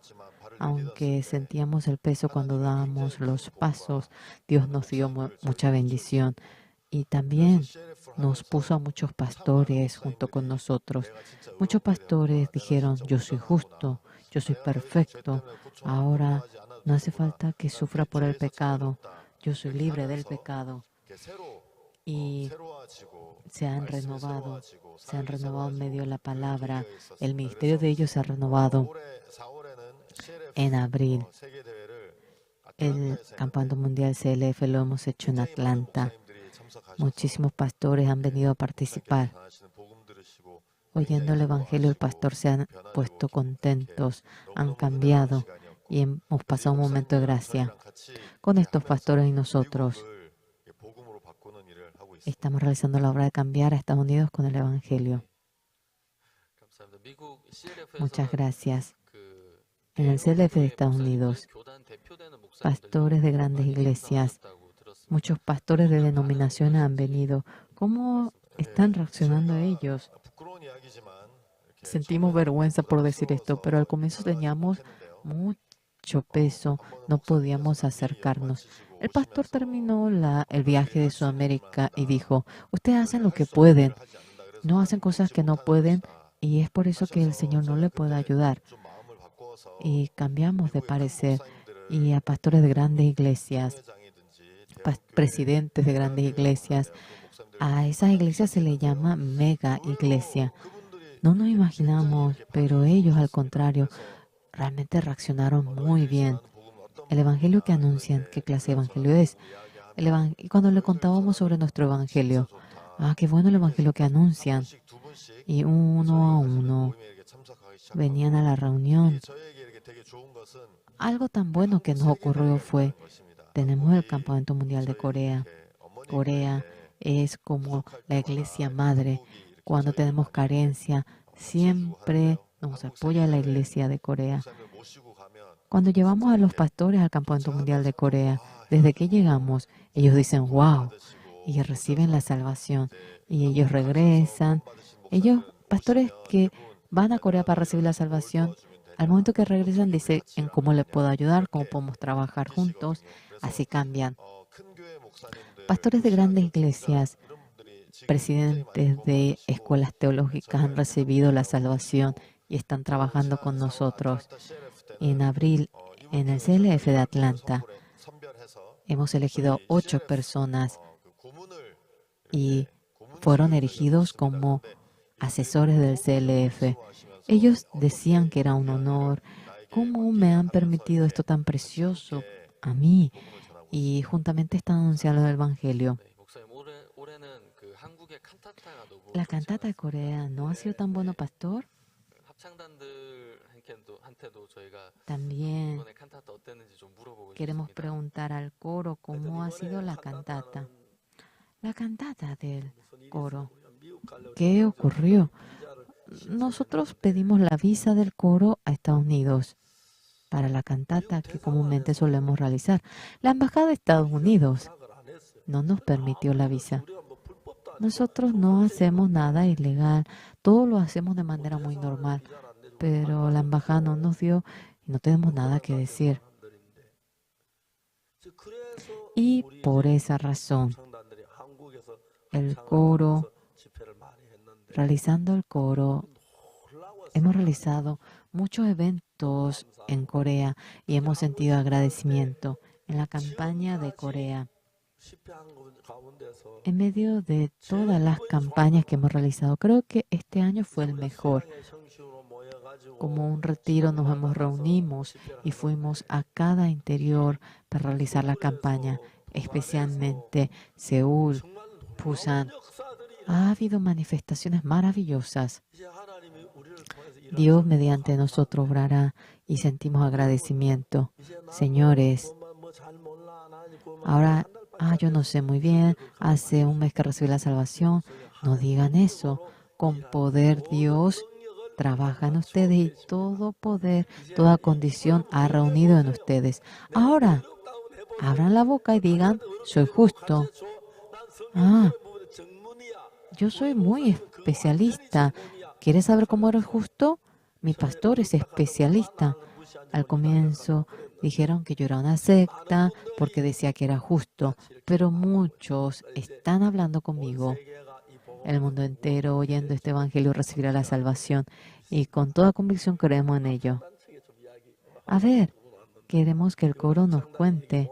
Aunque sentíamos el peso cuando dábamos los pasos, Dios nos dio mu- mucha bendición. Y también nos puso a muchos pastores junto con nosotros. Muchos pastores dijeron: "Yo soy justo, yo soy perfecto. Ahora no hace falta que sufra por el pecado. Yo soy libre del pecado". Y se han renovado, se han renovado en medio de la palabra. El ministerio de ellos se ha renovado. En abril, el Campeonato Mundial C L F lo hemos hecho en Atlanta. Muchísimos pastores han venido a participar. Oyendo el evangelio, el pastor se han puesto contentos, han cambiado y hemos pasado un momento de gracia con estos pastores y nosotros. Estamos realizando la obra de cambiar a Estados Unidos con el evangelio. Muchas gracias. En el C L F de Estados Unidos, pastores de grandes iglesias, muchos pastores de denominaciones han venido. ¿Cómo están reaccionando ellos? Sentimos vergüenza por decir esto, pero al comienzo teníamos mucho peso, no podíamos acercarnos. El pastor terminó la- el viaje de Sudamérica y dijo: "Ustedes hacen lo que pueden, no hacen cosas que no pueden, y es por eso que el Señor no le puede ayudar". Y cambiamos de parecer. Y a pastores de grandes iglesias, pas- presidentes de grandes iglesias, a esas iglesias se le llama mega iglesia. No nos imaginamos, pero ellos, al contrario, realmente reaccionaron muy bien. El evangelio que anuncian, ¿qué clase de evangelio es? El evan- y cuando le contábamos sobre nuestro evangelio: "Ah, qué bueno el evangelio que anuncian". Y uno a uno venían a la reunión. Algo tan bueno que nos ocurrió fue, tenemos el Campeonato Mundial de Corea. Corea es como la iglesia madre. Cuando tenemos carencia, siempre nos apoya la iglesia de Corea. Cuando llevamos a los pastores al Campeonato Mundial de Corea, desde que llegamos, ellos dicen: "Wow", y reciben la salvación, y ellos regresan. Ellos, pastores que van a Corea para recibir la salvación, al momento que regresan, dicen: "¿En cómo le puedo ayudar? ¿Cómo podemos trabajar juntos?". Así cambian. Pastores de grandes iglesias, presidentes de escuelas teológicas han recibido la salvación y están trabajando con nosotros. En abril, en el C L F de Atlanta, hemos elegido ocho personas y fueron erigidos como asesores del C L F. Ellos decían que era un honor. ¿Cómo me han permitido esto tan precioso a mí? Y juntamente están anunciando el evangelio. La cantata de Corea no ha sido tan bueno, pastor. También queremos preguntar al coro cómo ha sido la cantata. La cantata del coro. ¿Qué ocurrió? Nosotros pedimos la visa del coro a Estados Unidos para la cantata que comúnmente solemos realizar. La Embajada de Estados Unidos no nos permitió la visa. Nosotros no hacemos nada ilegal, todo lo hacemos de manera muy normal, pero la embajada no nos dio y no tenemos nada que decir. Y por esa razón, el coro, realizando el coro, hemos realizado muchos eventos en Corea y hemos sentido agradecimiento en la campaña de Corea. En medio de todas las campañas que hemos realizado, creo que este año fue el mejor. Como un retiro nos hemos reunimos y fuimos a cada interior para realizar la campaña, especialmente Seúl, Busan. Ha habido manifestaciones maravillosas. Dios mediante nosotros obrará y sentimos agradecimiento. Señores, ahora, ah, yo no sé muy bien, hace un mes que recibí la salvación. No digan eso. Con poder Dios trabaja en ustedes y todo poder, toda condición ha reunido en ustedes. Ahora, abran la boca y digan, "Soy justo." Ah, yo soy muy especialista. ¿Quieres saber cómo eres justo? Mi pastor es especialista. Al comienzo dijeron que yo era una secta porque decía que era justo, pero muchos están hablando conmigo. El mundo entero oyendo este evangelio recibirá la salvación y con toda convicción creemos en ello. A ver, queremos que el coro nos cuente.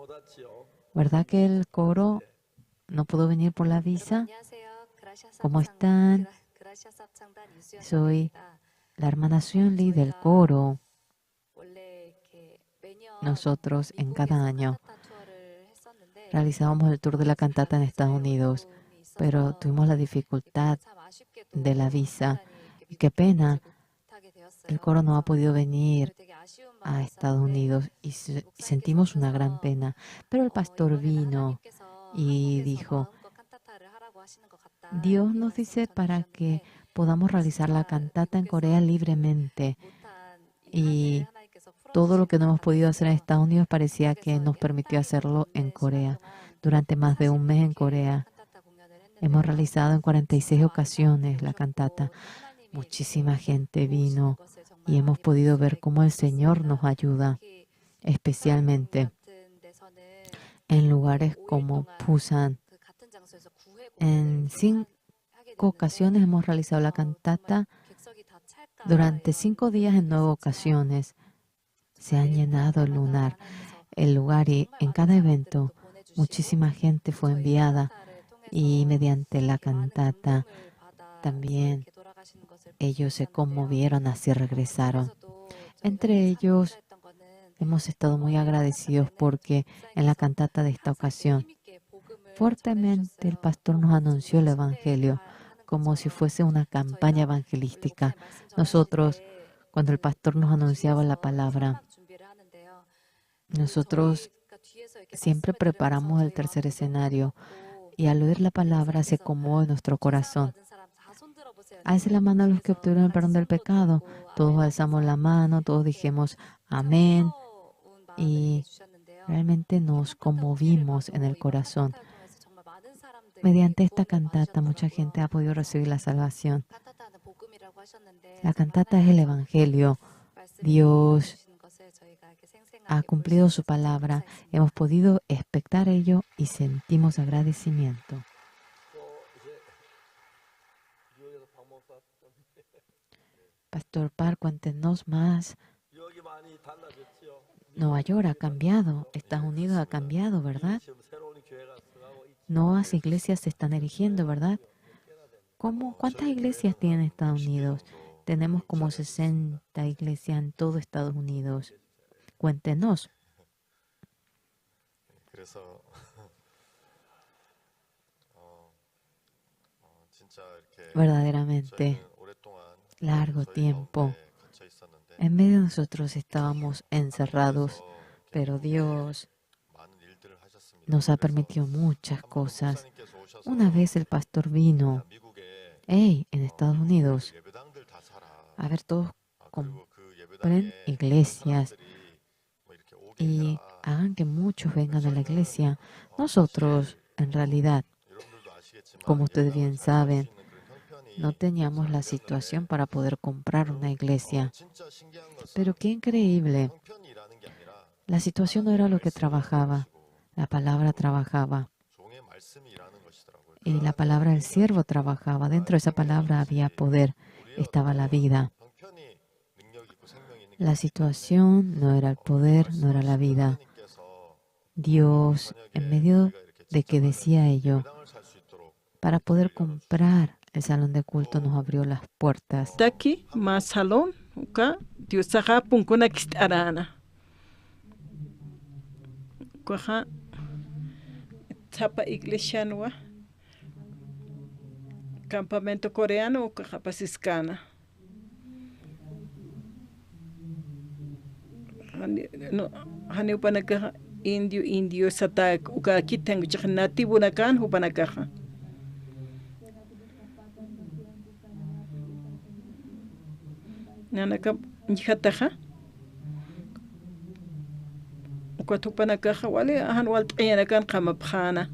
¿Verdad que el coro no pudo venir por la visa? ¿Cómo están? Soy la hermana Lee del coro. Nosotros en cada año realizábamos el tour de la cantata en Estados Unidos, pero tuvimos la dificultad de la visa. Y qué pena, el coro no ha podido venir a Estados Unidos y se- sentimos una gran pena. Pero el pastor vino y dijo, Dios nos dice para que podamos realizar la cantata en Corea libremente. Y todo lo que no hemos podido hacer en Estados Unidos parecía que nos permitió hacerlo en Corea. Durante más de un mes en Corea, hemos realizado en cuarenta y seis ocasiones la cantata. Muchísima gente vino y hemos podido ver cómo el Señor nos ayuda, especialmente en lugares como Busan. En cinco ocasiones hemos realizado la cantata durante cinco días en nueve ocasiones. Se han llenado el lunar, el lugar y en cada evento muchísima gente fue enviada y mediante la cantata también ellos se conmovieron, así regresaron. Entre ellos hemos estado muy agradecidos porque en la cantata de esta ocasión fuertemente el pastor nos anunció el evangelio como si fuese una campaña evangelística. Nosotros, cuando el pastor nos anunciaba la palabra, nosotros siempre preparamos el tercer escenario y al oír la palabra se conmueve nuestro corazón. Alce la mano a los que obtuvieron el perdón del pecado. Todos alzamos la mano, todos dijimos amén y realmente nos conmovimos en el corazón. Mediante esta cantata mucha gente ha podido recibir la salvación. La cantata es el evangelio. Dios ha cumplido su palabra. Hemos podido expectar ello y sentimos agradecimiento. Pastor Park, cuéntenos más. Nueva York ha cambiado, Estados Unidos ha cambiado, ¿verdad? Nuevas iglesias se están erigiendo, ¿verdad? ¿Cómo, cuántas iglesias tiene Estados Unidos? Tenemos como sesenta iglesias en todo Estados Unidos. Cuéntenos. 그래서 어, 어, 진, Verdaderamente, largo tiempo, en medio de nosotros estábamos encerrados, pero Dios nos ha permitido muchas cosas. Una vez el pastor vino, hey, en Estados Unidos, a ver, todos compren iglesias y hagan que muchos vengan a la iglesia. Nosotros, en realidad, como ustedes bien saben, no teníamos la situación para poder comprar una iglesia. Pero qué increíble. La situación no era lo que trabajaba, la palabra trabajaba. Y la palabra del siervo trabajaba. Dentro de esa palabra había poder, estaba la vida. La situación no era el poder, no era la vida. Dios, en medio de que decía ello, para poder comprar el salón de culto nos abrió las puertas. Taki, mä salón, uka, Diosaxa punkunakist'aräna. Ukaxa, sapa iglesianwa, campamento coreano, ukaxa pasiskäna. Jani, no, jani jupanakaxa indio, indio satäk, uka akit jankuchix nativonakan jupanakaxa. Nanaka ñjataxa. Ukat jupanakaxa wali jan walt'añanakan qamapxäna.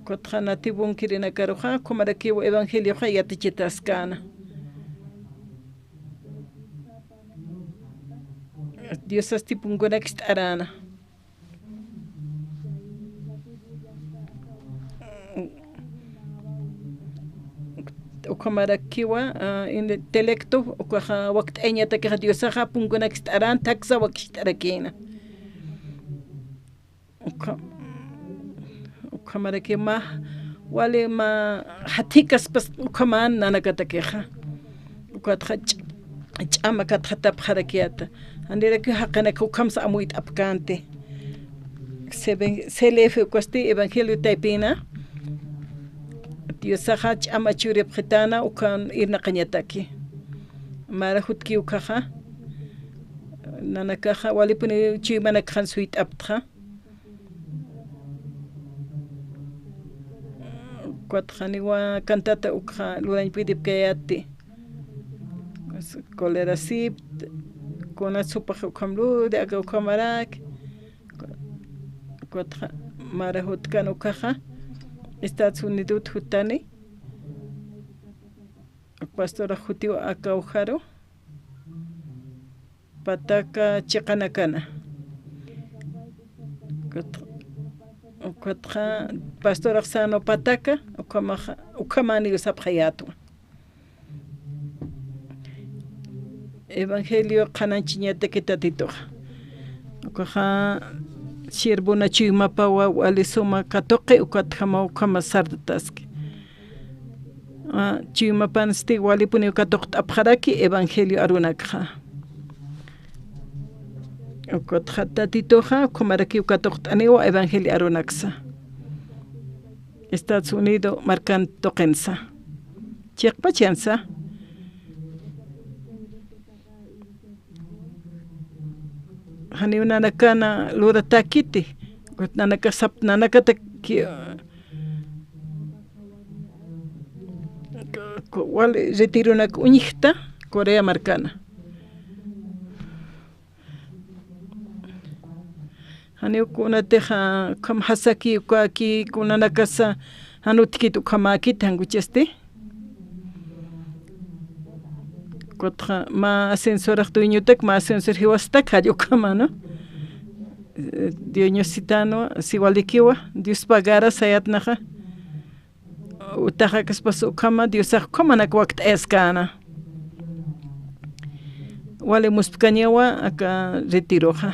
Ukatxa nativonkirinakaruxa, ukhamarakiw evangelioxa yatichitaskäna. Diosasti punkunakist'aräna. Ukhamarakiwa, ah, intelecto, ukaxa wakt'ayañatakixa Diosaxa punkunakist'aräna, thaksa wakicht'arakïna. Ukha-, ukhamaraki mä, wali mä jathikaspas ukhaman nanakatakixa. Ukatxa ch-, ch'ama katxatapxarakiyäta. Janirakiw jaqinaka ukhamsa amuyt'apkänti. Sebe-, C L F ukasti evangelio taypina. Diosaxa ch'ama churipxitäna ukan irnaqañataki. Mara jutki ukaxa. Nanakaxa walipuni chuymanakxan suyt'aptxa. Ukatxa janiwa cantata ukxa lurañ pidipkayäti. Colera sipt, kuna supax ukham luri, aka ukhamarak. Ukatxa mara jutkan ukaxa Estados Unidot jutani. Pastora jutiw aka ujaru. Pataka chiqanakana. Ukatxa, ukatxa pastorax sano pataka, ukhamaxa, ukhamaniw sapxayätwa. Evangelio qhanañchiñataki Tatituxa. Ukaxa siervona chuymapawa wali suma katuqi, ukatjamaw ukhama sartataski. Ah, chuymapansti walipuniw katuqt'apxaraki evangelio arunakxa. Ukatxa Tatituxa, ukhamarakiw katuqt'aniwa evangelio arunaksa. Estados Unido markan tuqinsa. Chiqpachansa. Janiw nanakana luratäkiti. Nanaka sap-, nanakataki, ku-, wali retironak uñjta Corea markana. Janiw kunatixa ukham jasaki, ukaki, kunanakasa jan utjkit ukhamäkit jankuchasti. Ukatxa mä ascensorax dueñotak, mä ascensor jiwastak, jall ukhama, ¿no? Eh, dueñositänwa, siwalikiwa, Dios pagara sayätnaxa. Utaxakaspas ukhama, Diosax ukhamanak wakt'ayaskäna. Wali muspkañawa aka retiroxa.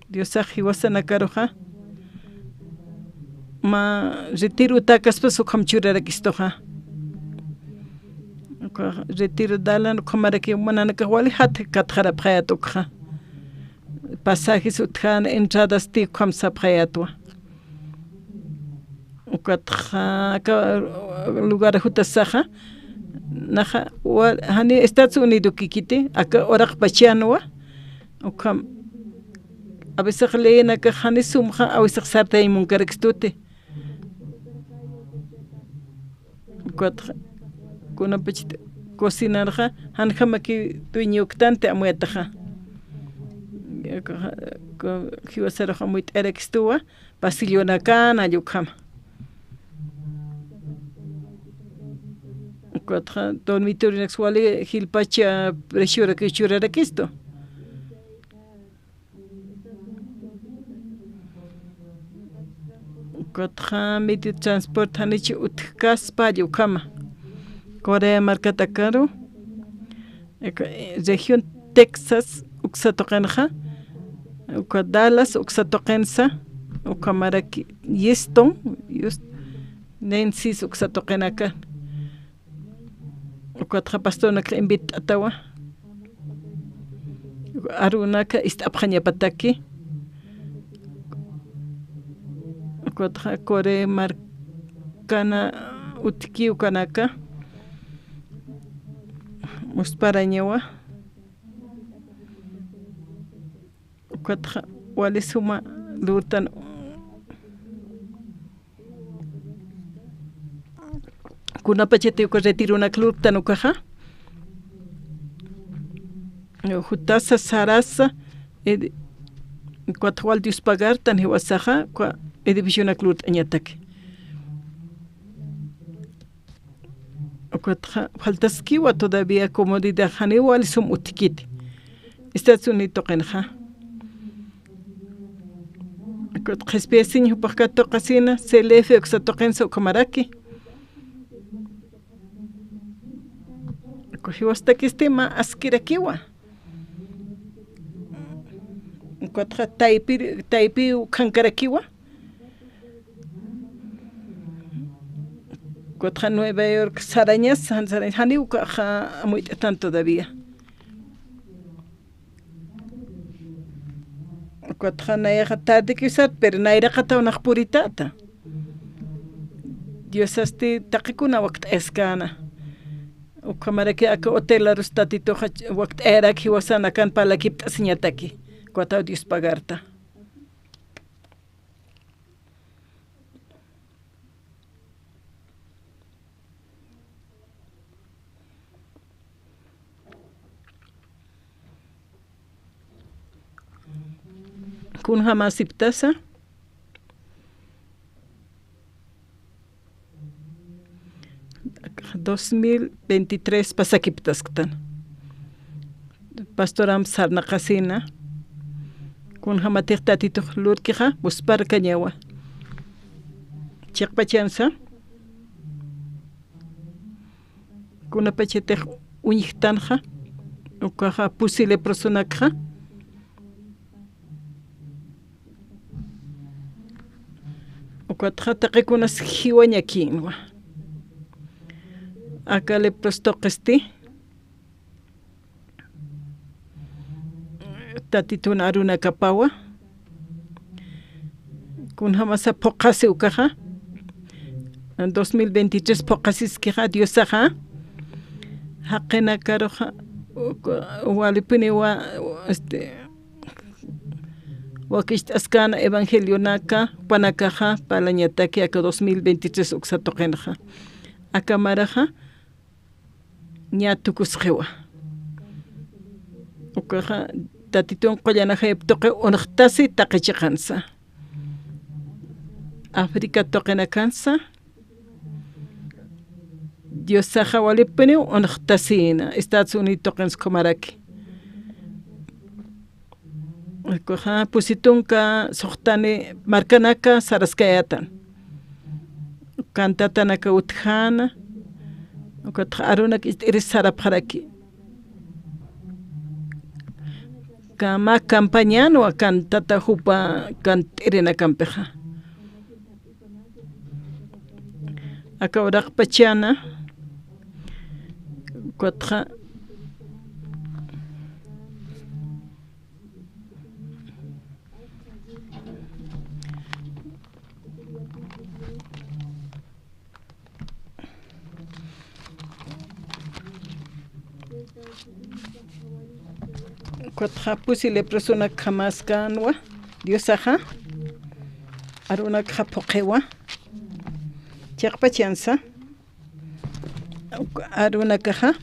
Diosax jiwasanakaruxa, mä retiro utäkaspas ukham churarakistuxa. Uka retiro dalan ukhamaraki nanakax wali jat katxarapxayät ukxa. Pasajes utjäna, entradasti ukham sapxayätwa. Ukatxa aka lugar jutasaxa, naxa wa-, jani Estados Unidos kikiti, aka uraqpachanwa, ukham, a veces leyinakax jani sumxa, a veces sartañ munkarakistuti. Ukatxa, kunapachit cocinarxa, janjamaki dueñoktanti amuyataxa. Jiwasarux amuyt'arakistuwa, pasillonakana, ukhama. Ukatxa dormitorionaks wali jilpacha precioraki churarakistu. Ukatxa medio transporte janicha utjkaspa ukhama. Corea markatakaru, aka, eh, región Texas uksa tuqinxa, uka Dallas uksa tuqinsa, ukhamaraki Houston, Houston, Nancy's uksa tuqinaka. Ukatxa pastornak invit'atawa. Arunaka ist'apxañapataki. Ukatxa Corea markana utjki ukanaka. Musparañawa. Ukatxa wali suma lurtan. Kunapachati uka retironak lurtan ukaxa. Jutasa, sarasa, edi-, ukatxa wal Dios pagartan jiwasaxa, uka edificionak lurt'añataki. Ukatxa faltaskiwa todavía comodidad, janiw wali sum utjkiti. Estados Unidos tuqinxa. Ukatxa qhispiyasiñ jupax katuqasina, C L F uksa tuqinsa ukhamaraki. Uka jiwastakisti mä askirakiwa. Ukatxa taypi, taypi ukhankarakiwa. Ukatxa Nueva York sarañas, jan sarañas, janiw ukaxa amuyt'atan todavía. Ukatxa nayaxa tardekiw sat, pero nayraqataw nax puritäta. Diosasti taqikuna wakt'ayaskäna. Ukhamaraki aka hotelarus Tatituxa wakt'ayarak jiwasan akan parlakipt'asiñataki. Ukhataw Dios pagarta. Kunjamasiptasa. Dos mil veintitrés pasakiptasktan. Pastoram sarnaqasina. Kunjamatix Tatitux lurkixa, musparkañawa. Chiqpachansa. Kunapachatix uñjtanxa, ukaxa pusi leprosonakxa. Ukatxa taqikunas jiwañakinwa. Aka lepros tuqisti. Tatitun arunakapawa. Kunjamasa phuqhasi ukaxa. Dos mil veintitrés phuqhasiskixa Diosaxa. Jaqinakaruxa, uka, walipuniwa, este, wakicht'askana evangelionaka, panakaxa, parlañataki aka dos mil veintitrés uksa tuqinxa. Aka maraxa, ña tukusxiwa. Ukaxa, Tatitun qullan ajayup tuqi unxtasi taqi chiqansa. África tuqinakansa, Diosaxa walipuniw unxtasina, Estados Unidos tuqinsa ukhamaraki. Ukaxa pusi tunka suxtani markanaka saraskayätan. Cantatanaka utjäna, ukatxa arunak ist'iris sarapxaraki. Mä campañanwa cantata jupa cant'irinakampixa. Aka uraqpachana, ukatxa Ukatxa pusi leprosonak jamaskänwa Diosaxa, arunakxa phuqhiwa, chiqpachansa, uk-, arunakaxa,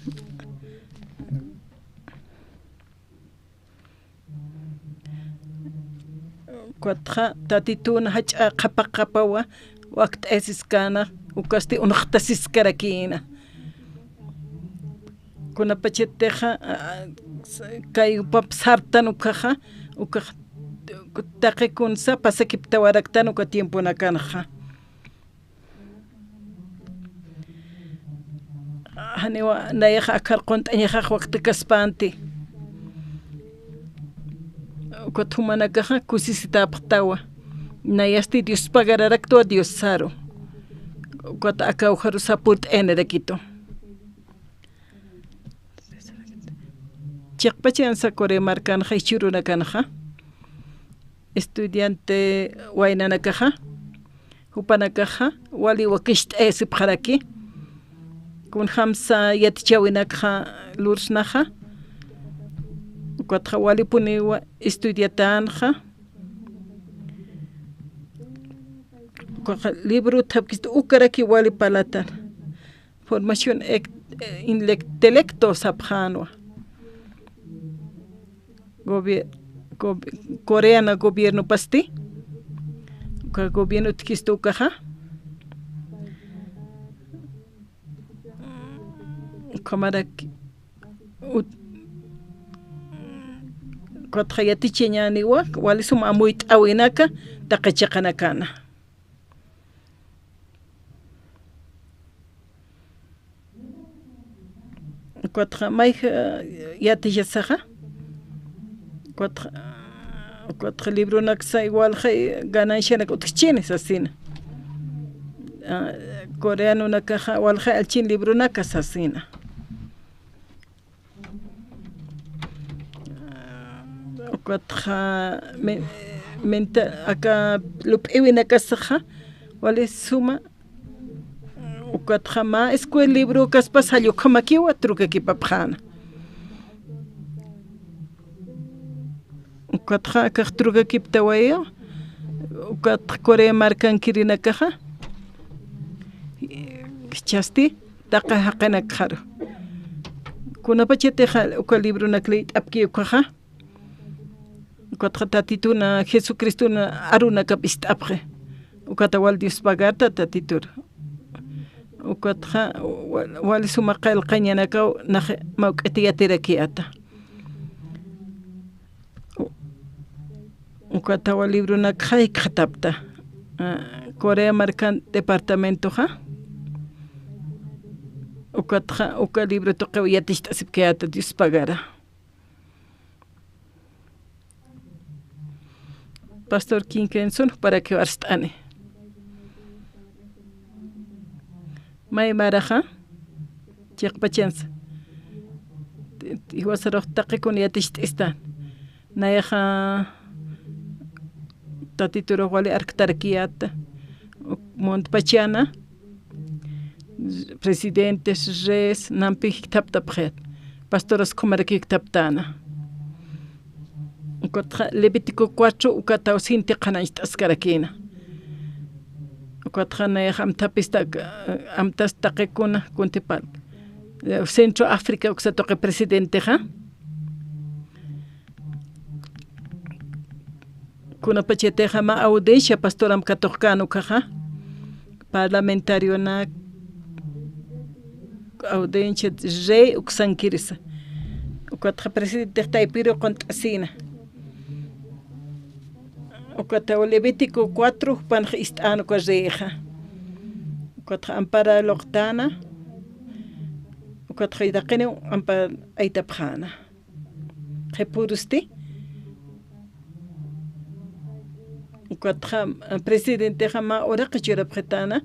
ukatxa Tatitun jach'a qhapaqapawa wakt'ayasiskäna, ukasti unxtasiskarakïna. Kunapachatixa, a, kay jupap sartan ukaxa, ukax taqi kunsa pasakiptawaraktan uka tiemponakanxa. Janiwa nayax akhar qunt'añaxax waktaskaspanti. Ukat jumanakaxa kusisitäpxtawa. Nayasti Dios pagararaktwa Diosaru. Ukat aka ujarusa purt'ayanirakitu. Chiqpachansa Corea markanxa jichhürunakanxa, estudiante waynanakaxa, jupanakaxa wali wakicht'ayasipxaraki, kunjamsa yatichäwinakxa lursnaxa, ukatxa walipuniwa estudiatänxa, ukaxa libro thapkistu ukaraki wali parlatan. Formación ec-, eh, intelecto sapxänwa. Gobier-, gob-, Coreana gobiernopasti. Uka gobierno utjkistu ukaxa. Ukhamaraki ut-, ukatxa yatichañäniwa, wali sum amuyt'äwinaka, taqi chiqanakana. Ukatxa mayja yatichasaxa. Ukatxa, ukatxa libronaksa walja ganancianak utjchini sasina. Ah, coreanonakaxa walja allchin libronaka sasina. Ukatxa me-, menta-, aka lup'iwinakasaxa wali suma, ukatxa mä escuela librokaspas jall ukhamakiwa trukakipapxäna. Ukatxa akax trukakiptawaya, ukatxa Corea markankirinakaxa, jichhasti, taqi jaqinakxaru. Kunapachatixa uka libronak liyt'apki ukaxa, ukatxa Tatituna, Jesucristuna arunakap ist'apxi. Ukata wal Dios pagarta Tatituru. Ukatxa wa-, wali suma qillqañanakaw nax mawk'it yatirakiyäta. U-, ukatawa libronakxa jikxatapta. Ah, Corea markan departamentoxa. Ukatxa, uka libro tuqiw yaticht'asipkayäta Dios pagara. Pastor Kinkenson, juparakiw arst'ani. May maraxa, chiqpachansa. Jiwasarux taqi kun yaticht'istan. Nayaxa Tatiturux wali arktarakiyäta. Muntpachana, presidentes, reyes, nampi jikthaptapxit. Pastoras ukhamaraki jikthaptäna. Ukatxa Levítico cuatro, ukataw sinti qhanañcht'askarakïna. Ukatxa nayax amthapista, amtasta taqikuna, kuntipal. Centro África uksa tuqi presidentexa. Kunapachatixa mä audiencia pastoram katuqkän ukaxa, parlamentarionak, audiencia rey uksankirisa. Ukatxa presidentix taypiru qunt'asïna. Ukataw Levítico cuatro, jupanx ist'än uka reyxa. Ukatxa ampara luqtäna. Ukatxa taqiniw ampar aytapxäna. Qhipurusti. Ukatxa, presidentexa mä uraqi churapxitäna,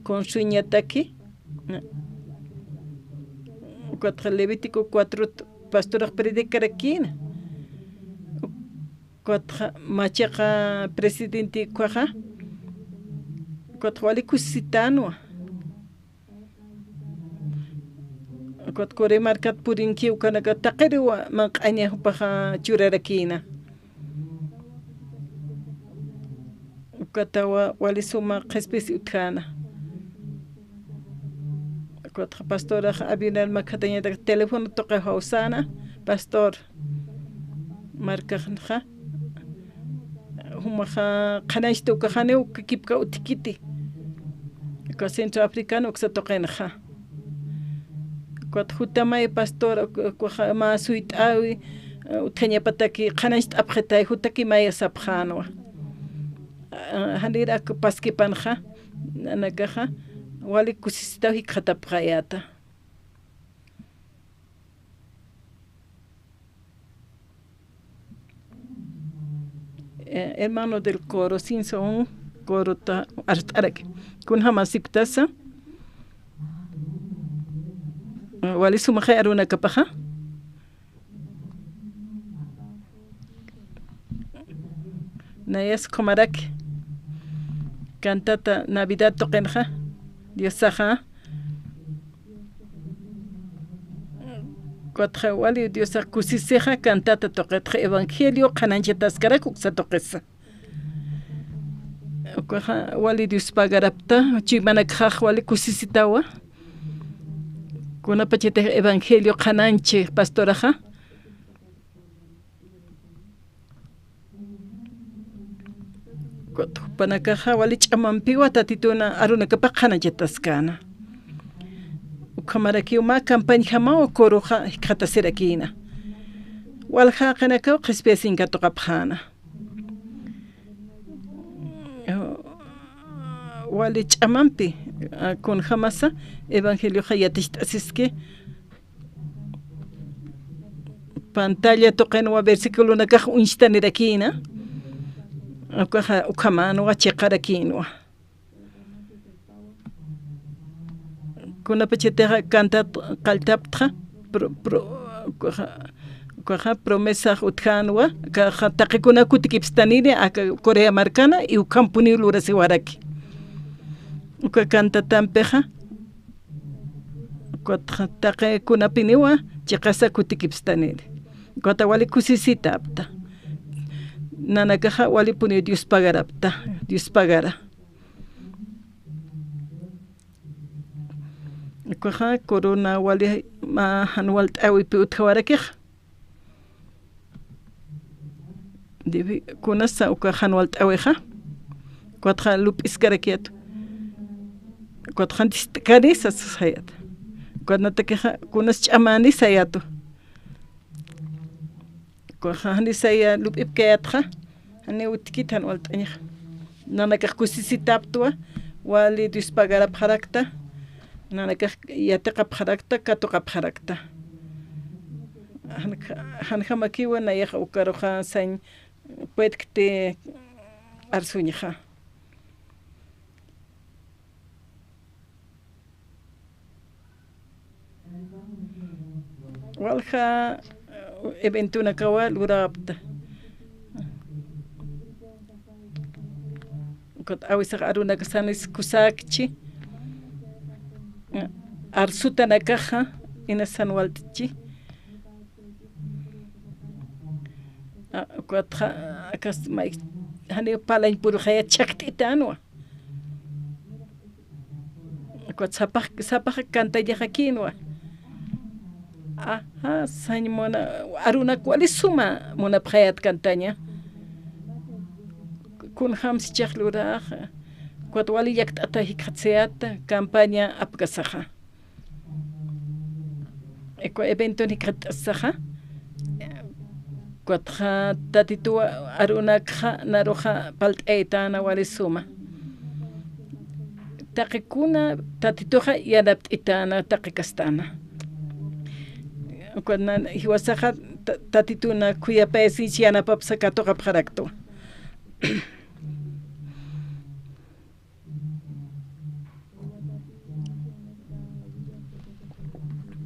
consueñataki. Ukatxa Levítico cuatro, pastorax predikarakïna. Ukatxa machaqa presidente ukaxa. Ukatxa wali kusisitänwa. Ukat Corea markat purinki ukanaka taqiriwa manq'aña jupaxa churarakïna. Ukatawa wali suma qhispis utjäna. Ukatxa pastorax Abinadar Makjatañatak teléfono tuqiw jawsäna, pastor, markaxnxa jumaxa qhanañchta ukaxaniw kipka utjkiti. Uka centro africano uksa tuqinxa. Ukat jutamay pastor, ukaxa mä suyt'äwi, utjañapataki qhanañcht'apxitay, jutaki maya sapxänwa. Janir ak paskipanxa, nanakaxa wali kusisitaw jikxatapxayäta. Eh, hermano del coro, sin son, coro ta arst'araki. Kunjamasipktasa. Eh, wali sumaxay arunakapaxa. Nayas ukhamaraki. Cantata Navidad tuqinxa. Diosaxa. Ukatxa wali Diosax kusisixa cantata tuqitxa evangelio qhanañchataskarak uksa tuqisa. Ukaxa wali Dios pagarapta, chuymanakxax wali kusisitawa. Kunapachatix evangelio qhanañchi pastoraxa. Jupanakaxa wali ch'amampiwa Tatituna arunakapax qhanañchataskäna. Ukhamarakiw mä campañjamaw coroxa jikxatasirakïna. Walja jaqinakaw qhispiyasin katuqapxäna. Wali ch'amampi, a, kunjamasa evangelioxa yaticht'asiski, pantalla tuqinwa versiculonakax uñstanirakïna, ukaxa ukhamänwa chiqarakïnwa. Kunapachatixa cantat qalltaptxa, pro-, pro-, ukaxa, ukaxa promesax utjänwa, akaxa taqikuna kutikipstaniri, aka Corea markana, y ukhampuniw lurasiwaraki. Uka cantatampixa, ukatxa taqikunapiniwa chiqasa kutikipstaniri. Ukata wali kusisitapta. Nanakaxa walipuniw Dios pagarapta, Dios pagara. Ukaxa corona wali mä jan walt'äwipi utjawarakix. Divi, kunasa uka jan walt'äwixa. Ukatxa lup'iskarakiyätu. Ukatxa jan dist'kani sasasayätu. Ukatnatakixa kunas ch'amani sayätu. Ukaxa jani saya lup'ipkayätxa, jani utjkit jan walt'añaxa. Nanakax kusisitaptwa, wali Dios pagarapxarakta, nanakax yatiqapxarakta, katuqapxarakta. Jan-, janjamakiwa nayaxa ukaruxa sañ puedkti arsuñxa. Walja, eh, eventonakawa luräpta. Ukat awisax arunakasanis kusäkchi. Arsutanakaxa, inasan walt'chi. A, ukatxa, akas may, janiw parlañ purxayät chhakt'itanwa. Ukat sapax, sapax cantañaxakïnwa. Ajá, sañ muna, arunak wali suma munapxayät cantaña. Kunjamsi chhax luräxa. Ukat wali llakt'ata jikxatsayäta, campaña apkasaxa. Uka eventon jikxat'asaxa, ukatxa Tatituwa arunakxa naruxa palt'aytäna wali suma. Taqikuna Tatituxa yanapt'itäna taqi kastana. Ukatna jiwasaxa ta-, Tatituna khuyapayasïchi yanapapsa katuqapxaraktwa.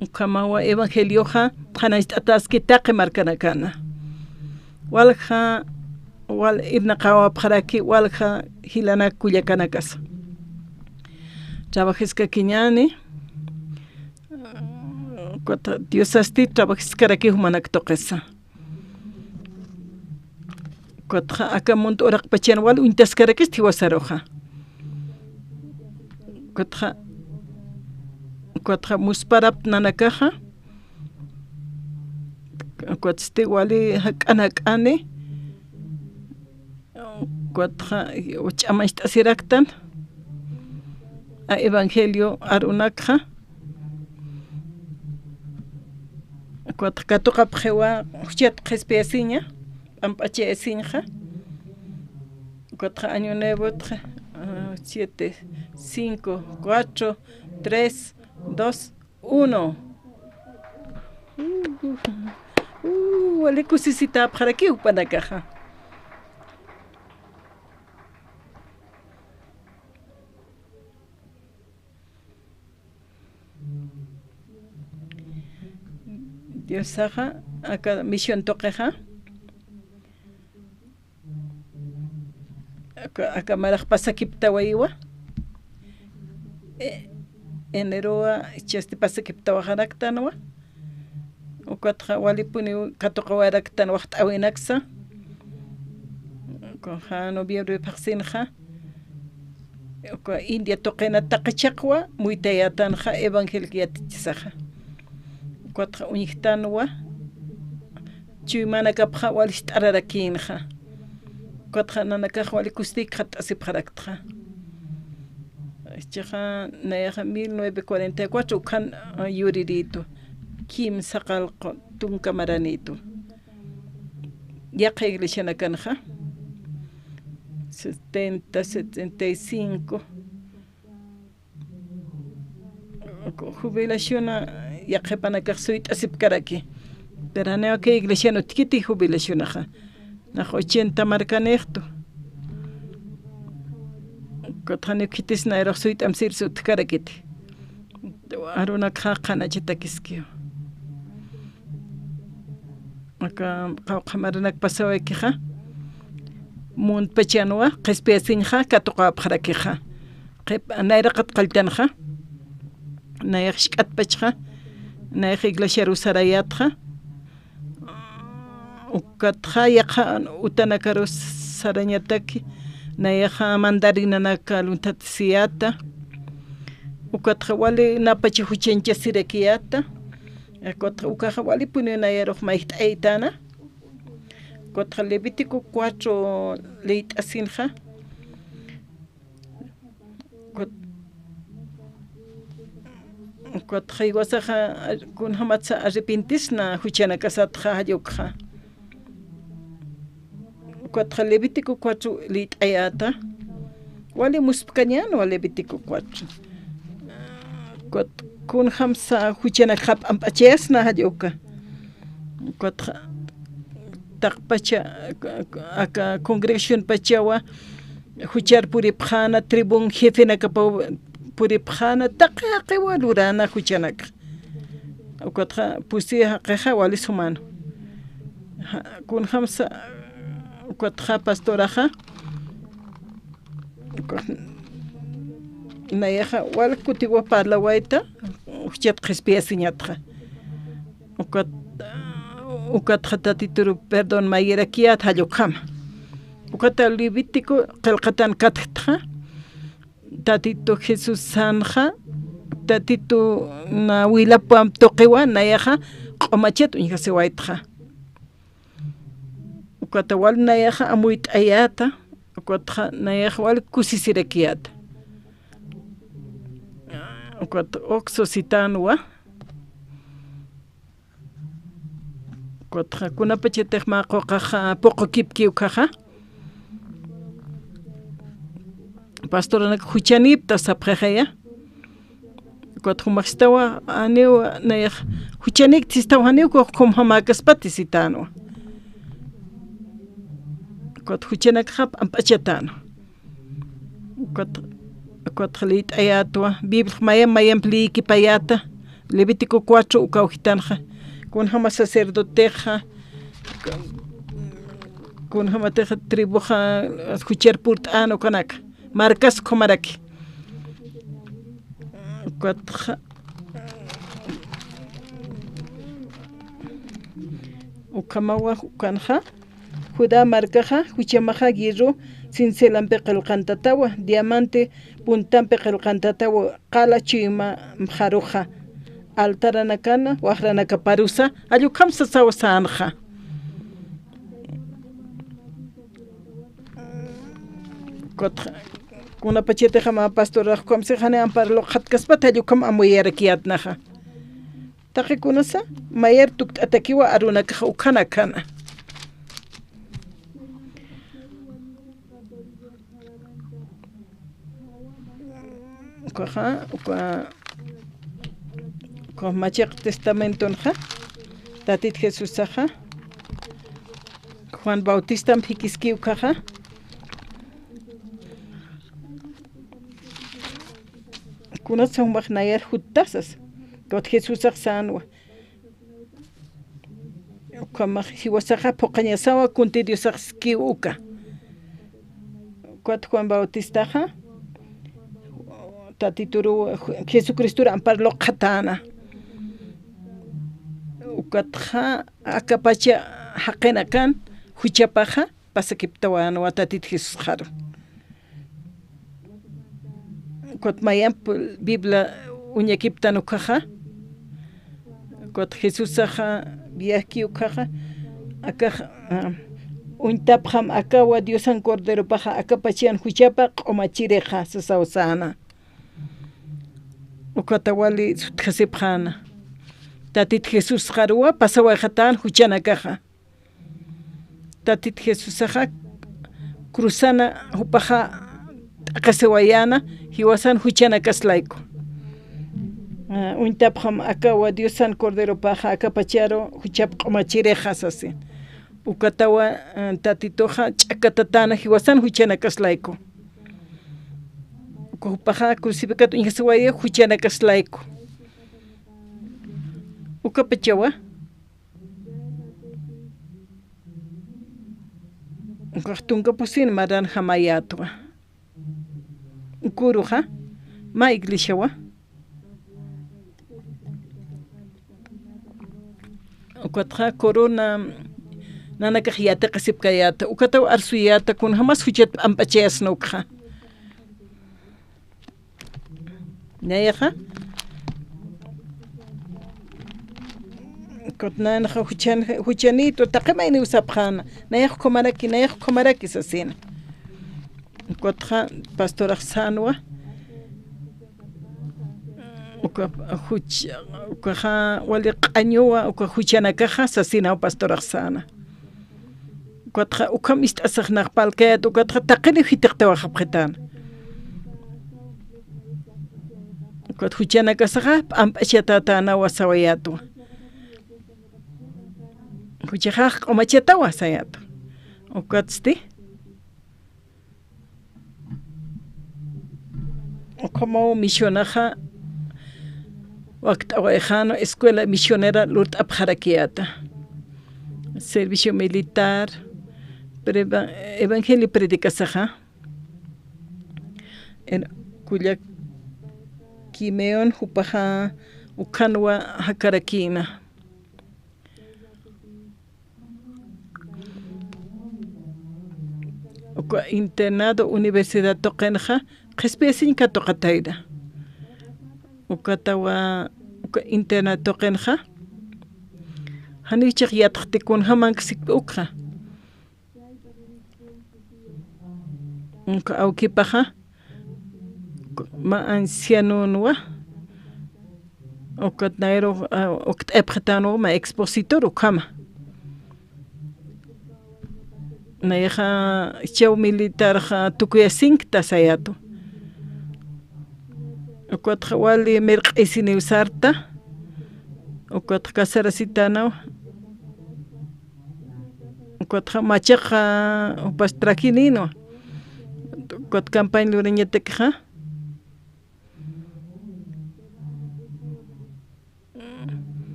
Ukhamawa evangelioxa qhanañcht'ataski taqi markanakana. Walja, wal irnaqawapxaraki walja jilanak kullakanakasa. Trabajiskakiñäni. Ukat Diosasti trabajaskaraki jumanak tuqisa. Ukatxa aka munt uraqpachan wal uñtaskarakisti jiwasaruxa. Ukatxa, ukatxa musparapta nanakaxa. Ukatsti wali jak'an jak'ani. Ukatxa ch'amacht'asiraktan a evangelio arunakxa. Ukatxa katuqapxiwa juchat qhispiyasiña, p'amp'achayasiñxa. Ukatxa año nuevotxa, ah, siete, cinco, cuatro, tres, dos, uno. Uh, uh, wali kusisitäpxaraki jupanakaxa. Diosaxa aka misión tuqixa. Aka, aka marax pasakiptawayiwa. E, enerowa, chasti pasakiptawaxaraktanwa. Ukatxa walipuniw katuqawaraktan waxt'awinaksa. Ukaxa noviembre phaxsinxa. Uka India tuqina taqi chaqwa muytayätanxa evangélico yatichisaxa. Ukatxa uñjtanwa. Chuymanakapxa wali jist'ararakïnxa. Ukatxa nanakax wali kustik jat'asipxaraktxa. Chixa nayaxa mil nueve cuarenta y cuatro ukhan, ah, yurirïtu. Kimsa qallqu tunka maranïtu. Yaqha iglesianakanxa. Setenta, setenta y cinco. Jubilación yaqhipanakax suyt'asipkaraki. Pero janiw aka iglesian utjkiti jubilacionaxa. Nax ochenta markanïxtu. Ukatxa janiw khitis nayrux suyt'amsiris utjkarakiti. Arunakxa qhanachatakïskiw. Aka qawqha maranak pasawaykixa, muntpachanwa qhispiyasiñxa katuqapxarakixa. Qhip, nayraqat qalltanxa, nayax jisk'atpachxa, nayax iglesiaru sarayätxa, ukatxa yaqha utanakarus sarañataki, nayaxa mandarinanaka lunthatasiyäta, ukatxa wali napacha juchanchasirakiyäta, ukatxa ukaxa walipuniw nayarux mayjt'aytana, ukatxa Levítico cuatro liyt'asinxa, Ukat, ukat jiwasaxa kunjamatsa arrepintisna juchanakasatxa jallukxa. Ukatxa Levítico cuatro liyt'ayäta. Wali muspkañänwa Levítico cuatro. Ukat kunjamsa juchanakxa p'amp'achayasna jalluka. Ukatxa taqpacha aka congregación pachawa juchar puripxäna, tribun jefenakapaw puripxäna, taqi jaqiwa luräna juchanaka. Ukatxa pusi jaqixa wali sumanu. Ja, kunjamsa ukatxa pastoraxa, nayaxa wal kutiwa parlawayta, juchat qhispiyasiñatxa. Ukat, ukatxa Tatituru perdón mayirakiyät jallukjama. Ukata Levítico qillqatan katjtxa, Tatitu Jesusanxa, Tatitu na wilapamp tuqiwa, nayaxa q'umachat uñjasiwaytxa. Ukata wal nayaxa amuyt'ayäta, ukatxa nayaxa wal kusisirakiyäta. Ukat uksa sitanwa. Ukatxa kunapachatix mä quqaxa puqukipki ukhaxa. Pastoranak juchanïpta sapxixaya. Ukat jumax istawa, janiw nayax juchanïkti istawa, janiw kunjamäkaspati sitänwa. Ukat juchanakxa p'amp'achatänwa. Ukat, ukatxa liyt'ayätwa, Bibliax mayamp mayamp liyikipayäta, Levítico cuatro ukaw jitanxa, kunjama sacerdotexa, kunjamatixa tribuxa juchar purt'än ukanaka. Markas ukhamaraki. Ukatxa, Ukhamawa ukanxa, Judá markaxa, juchamaxa hierro cincelampi qillqantatawa, diamante puntampi qillqantatawa, qala chuymamxaruxa, altaranakana, waqranakaparusa, allukhamsa sawsanxa. Kutxa, kunapachatixa mä pastorax ukham sixani ampar luqxatkaspati, allukham amuyarakiyätnaxa. Taqikunasa mayar tukt'atakiwa arunakax ukhanakhana. Ukaxa, uka, uka Machiq Testamentonxa, Tatit Jesusaxa, Juan Bautistamp jikiski ukaxa. Kunatsa jumax nayar juttasas, ukat Jesusax sänwa. Ukhamax jiwasaxa phuqhañasawa, kunti Diosax siskiw uka. Ukat Juan Bautistaxa, Tatituru, Jesucristoru ampar luqxatäna. Ukatxa akapacha jaqinakan juchapaxa pasakiptawänwa Tatit Jesusxaru. Ukat mayamp Biblia uñakiptan ukaxa, ukat Jesusaxa viajki ukaxa, akax, ah, uñtapxam akawa Diosan Corderopaxa, akapachan juchapa q'umachirixa sasaw säna. Ukata wali sutjasipxäna. Tatit Jesusxaruwa pasawayxatän juchanakaxa. Tatit Jesusaxa cruzana jupaxa t'aqhisiwayäna jiwasan juchanakas layku. Ah, uñtapxam akawa Diosan Corderopaxa, akapacharu juchap q'umachirixa sasin. Ukatawa, ah, Tatituxa ch'akatatäna jiwasan juchanakas layku. Uka jupaxa crucificat uñjasiwaya juchanakas layku. Ukapachawa. Ukax tunka pusin maran jamayätwa. Ukuruxa, mä iglesiawa. Ukatxa corona nanakax yatiqasipkayäta. Ukataw arsuyäta kunjamas juchat p'amp'achayasna ukxa. Nayaxa. Ukat nanxa juchan, juchanïtwa, taqi mayniw sapxäna. Nayax ukhamaraki, nayax ukhamaraki sasina. Ukatxa pastorax sänwa. Uka juch, ukaxa wali q'añuwa, uka juchanakaxa sasinaw pastorax säna. Ukatxa ukham ist'asax nax parlkayät, ukatxa taqiniw jitiqtawaxapxitäna. Ukat juchanakasaxa p'amp'achatätänawa sawayätwa. Juchaxax q'umachatawa sayätwa. Ukatsti. Ukhamaw misionaxa wakt'awayxäna escuela misionera lurt'apxarakiyäta. Servicio militar, preva-, evangelio predicasixa. En kullak Kimeon jupaxa ukhanwa jakarakïna. Uka internado universidad tuqinxa, qhispiyasiñ katuqatayna. Ukatawa, uka internado tuqinxa, janiw jichhax yatxti kunjamanksik ukxa. Uka awkipaxa, mä ancianonwa, ukat nayru, ah, ukt'aypxitänwa mä expositor ukhama. Nayaxa jichhaw militarxa tukuyasinkta sayätwa. Ukatxa wali mirq'isiniw sarta, ukatxa casarasitänaw. Ukatxa machaqa jupas trajininwa. Ukat campaña lurañatakixa.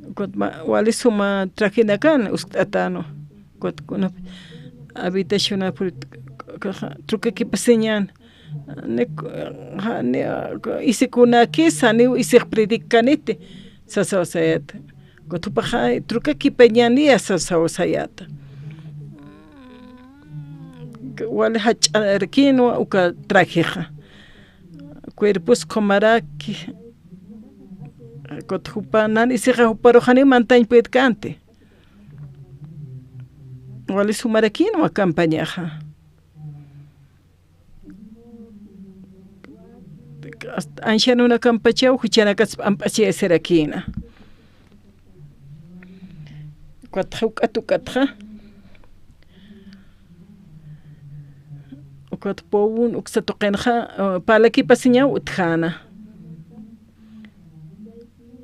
Ukat ma-, wali suma trajinakan uskt'atänu. Ukat kuna habitacional trucakipasiñän. Ni, ja, ni, isikunakis, janiw isix predickaniti, sasaw sayäta. Ukat jupaxa trucakipañäni sasaw sayäta. Wali jach'arakinwa uka trajexa. Cuerpos qhumaraki. Ukat jupa, nan isixa juparux janiw mantañ puedkänti. Wali sumarakinwa campañaxa. Hasta ancianonakampachaw juchanakats p'amp'achayasirakïna. Ukatxa, ukat, ukatxa. Ukat powun uksa tuqinxa, eh, parlakipasiñaw utjäna.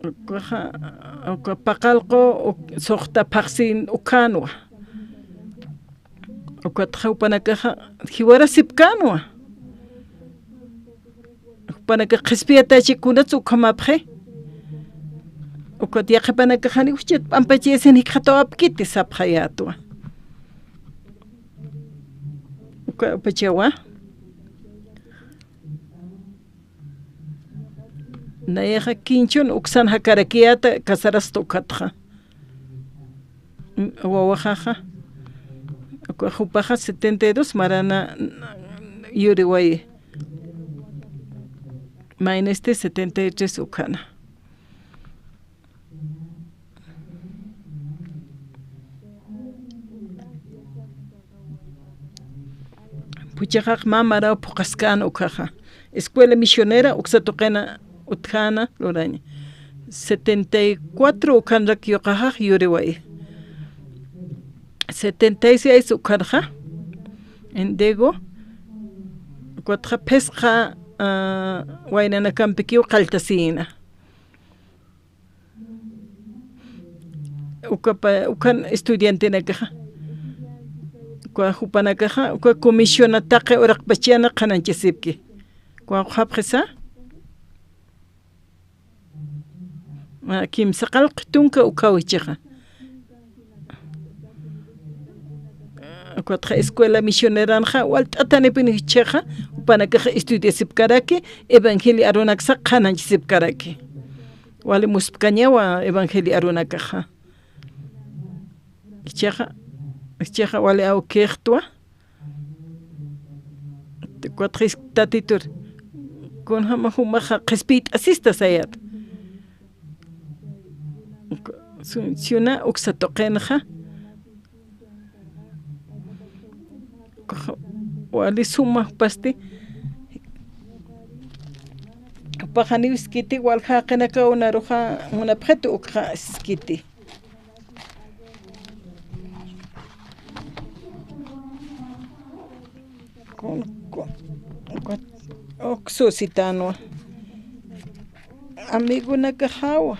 Ukaxa, uka paqallqu, uk-, suxta phaxsin ukkhanwa. Ukatxa jupanakaxa jiwarasipkänwa. Jupanakax qhispiyatachi kunats ukhamapxi. Ukat yaqhipanakax janiw juchat p'ampachayasin jikxatawapkiti sapxayätwa. Uka, upachawa. Nayaxa kinchhun uksan jakarakiyäta casarasta ukatxa. Mm, wawaxaxa. Uka jupaxa setenta y dos marana yuriwayi. Maynisti setenta y tres ukhana. Puchaxax mä maraw phuqhaskän ukkhaxa. Escuela Misionera uksa tuqina utjäna luraña. Setenta y cuatro ukkhanrak yuqaxax yuriwayi. Setenta y seis ukkhanxa, en Dego, ukatxa phisqa, ah, waynanakampikiw qalltasïna. Ukapa, ukan estudiantenakaxa, uka jupanakaxa, uka comisiona taqi uraqpachana qhanañchasipki. Uka uqhapxisa, ah, kimsa qallq tunka ukhawichixa. Ukatxa escuela misioneranxa walt'atanipin jichhaxa, jupanakax estudiasipkaraki, evangelio arunaksa qhanañchisipkaraki. Wali muspkañawa evangelio arunakaxa. Jichhaxa, jichhaxa wali awkixtwa. Ukatxa jis-, tatitur. Kunjama jumaxa qhispiyt'asista sayat. Su-, suna uksa tuqinxa. Wali suma jupasti. Jupax janiw iskiti, walja jaqinakaw naruxa munapxit ukxa iskiti. Kun, kun, kun, uksusitanwa. Amigonakaxawa.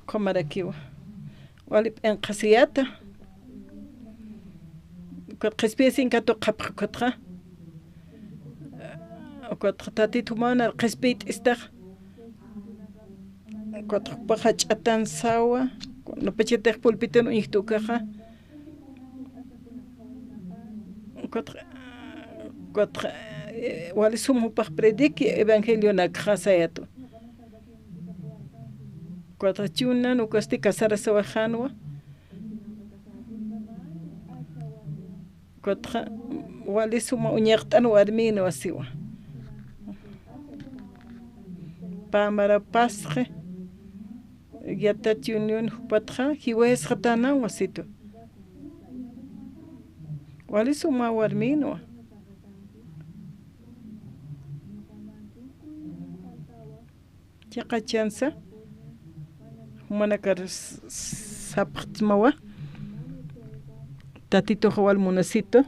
Qumarakiwa. Wali p'inqhasiyata. Ukat qhispiyasin katuqapxi ukatxa. Ukatxa Tatitu mana qhispiyt'istax. Ukatxa jupax jach'atan sawa. Kunapachatix pulpitun uñjtukaxa. Ukatxa, ukatxa, eh, wali sum jupax prediqui evangelionakxa sayatu. Ukatxa chunan ukasti casarasawayxanwa. Ukatxa wali suma uñaqt'an warminwa siwa. Pä mara pasxi, yatach yuniyun jupatxa jiwayasxatänan wasitu. Wali suma warminwa. Chiqachansa, jumanakar s-, sapxtmawa, Tatituxa wal munasitu,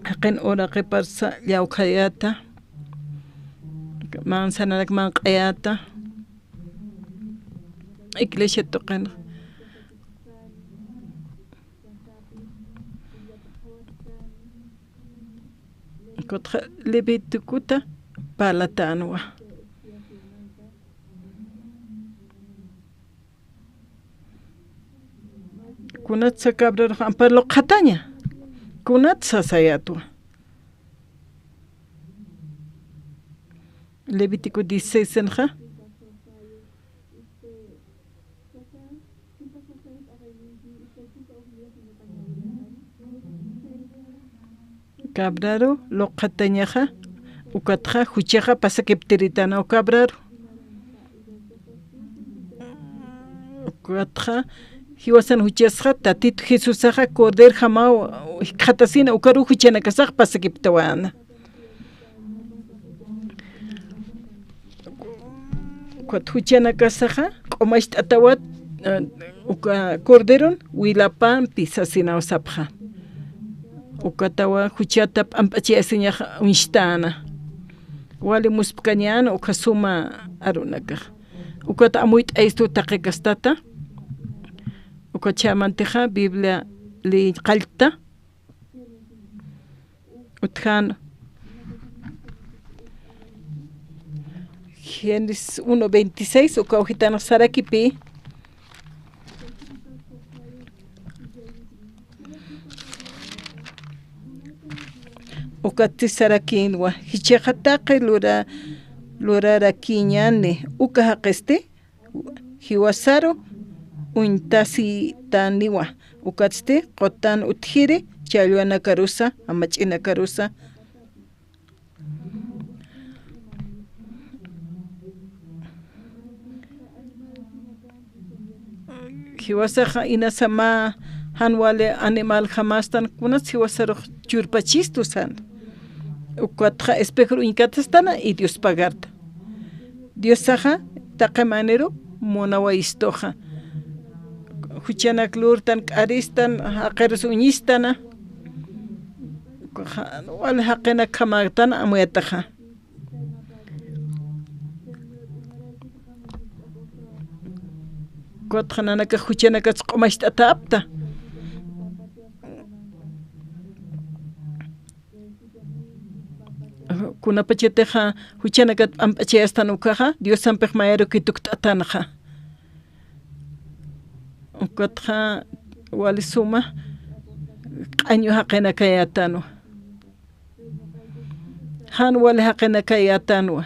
jaqin uraqiparsa llawkhayäta, mansanarak manq'ayäta, iglesia tuqin. Ukatxa Levíticuta parlatänwa. Kunatsa cabrarux ampar luqxataña. Kunatsa sayatwa. Levítico dieciséis sinxa. Cabraru luqatañaxa, ukatxa juchaxa pasakiptiritäna cabraru. Ukatxa jiwasan juchasxa, Tatitu Jesusaxa corderoxamaw jikxatasina, ukaru juchanakasax pasakiptawana. Ukat juchanakasaxa q'umacht'atawat, eh, uka corderon wilapampi sasinaw sapxa. Ukatawa juchata p'amp'achayasiñax uñstana. Wali muspkañäna uka suma arunakax. Ukat amuyt'ayistu taqi kastata. Ukat chämantixa Biblia leey qallta. Utjan Génesis uno veintiséis, uka ujitan sarakipi. Ukatsti sarakinwa, jichhaxa taqi lura-, lurarakiñäni, uka jaqisti jiwasaru uñtasitäniwa, ukatsti qutan utjiri challwanakarusa, amach'inakarusa. Jiwasaxa inasa mä jan wali animaljamasta, kunas jiwasarux churpachistu san. Ukatxa espejor uñkatastana y Dios pagarta. Diosaxa taqi maniru munawayistuxa. Juchanak lurtan, k'aristan, jaqirus uñistana. Wal jaqinakjamätan amuyataxa. Ukatxa nanakax juchanakats q'umacht'atäpta. Kunapachatixa juchanakat p'amp'achayastan ukaxa, Diosampix mayaruki tukt'atanxa. Ukatxa wali suma q'añu jaqinakayätanwa. Jan wali jaqinakayätanwa.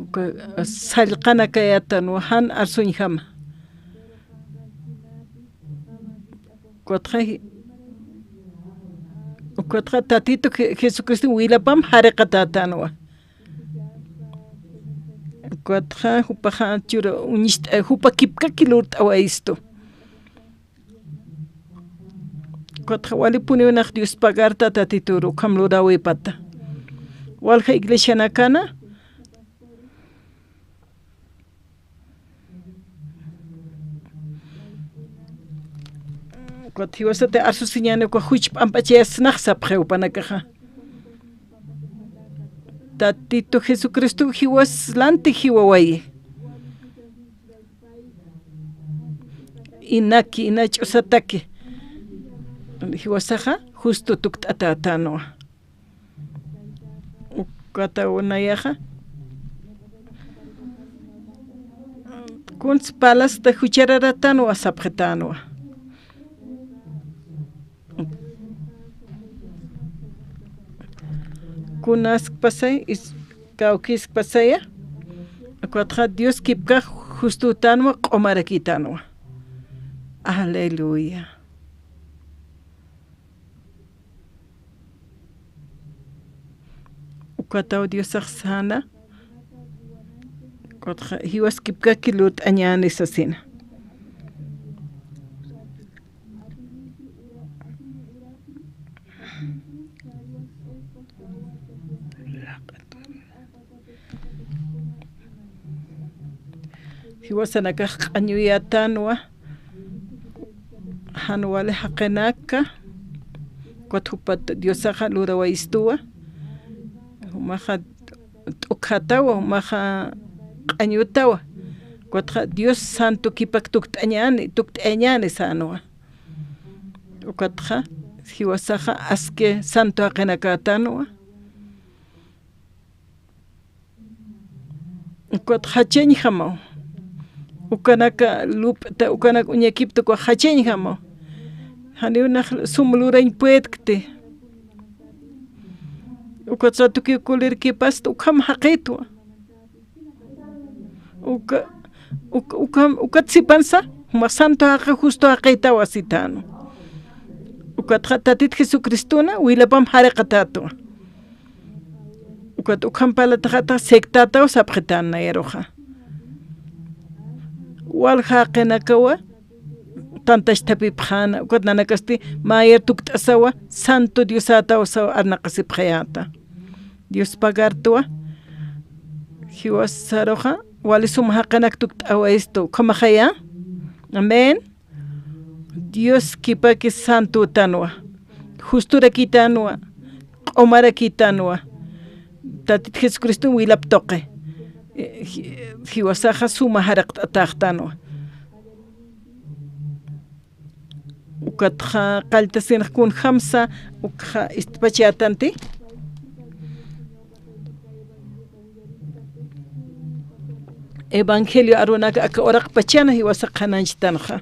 Uka sallqanakayätanwa, jan arsuñjama. Ukatxa, ukatxa Tatitu Je-, Jesucristo wilapam jariqatätanwa. Ukatxa jupaxa chura uñicht'a, jupa kipkaki lurt'awayistu. Ukatxa walipuniw nax Dios pagarta Tatituru, ukham luräwipata. Walja iglesianakana, ukat jiwasati arsusiñäni uka juch p'amp'achayasnax sapxi jupanakaxa. Tatitu Jesucristo jiwas lanti jiwawayi. Inaki, ina ch'usataki. Jiwasaxa justo tukt'atätanwa. Ukataw nayaxa. Kuns palasta juchararatanwa sapxitänwa. Kunaskpasay, is-, kawkiskpasaya. Ukatxa Dios kipkax justutanwa, q'umarakïtanwa. Aleluya. Ukataw Diosax säna, ukatxa jiwas kipkaki lurt'añäni sasina. Jiwasanakax q'añuyätanwa, jan wali jaqinaka, ukat jupat Diosaxa lurawayistuwa, jumaxa t'ukhatawa, jumaxa q'añutawa, ukatxa Dios santo kipak tukt'añäni, tukt'ayañäni sänwa. Ukatxa jiwasaxa aski santo jaqinakätanwa. Ukat jachañjamaw. Ukanaka lup'ta, ukanaka uñakipta uka jachañjamaw. Janiw nax sum lurañ puedkti. Ukat ratukiw kulirkipasta ukham jaqitwa. Uka, uk-, ukham, ukat sipansa, jumax santo jaqi, justo jaqitawa sitänwa. Ukatxa Tatit Jesucristona wilapam jariqatätwa. Ukat ukham parlataxata sectätaw sapxitäna nayaruxa. Walja jaqinakawa tantachtapipxäna, ukat nanakasti mayar tukt'asawa, Santo Diosätaw saw arnaqasipxayäta. Dios pagartwa, jiwasaruxa, wali sum jaqinak tukt'awayistu, ukhamaxaya. Amén. Dios kipaki santutanwa, justorakitanwa, q'umarakitanwa, Tatit Jesucristo wilap tuqi. Eh, ji-, jiwasaxa suma jariqt'atäxtanwa. Ukatxa qalltasinx kunjamsa, ukxa istpachätanti. Evangelio arunak aka uraqpachana jiwasa qhanañchtanxa.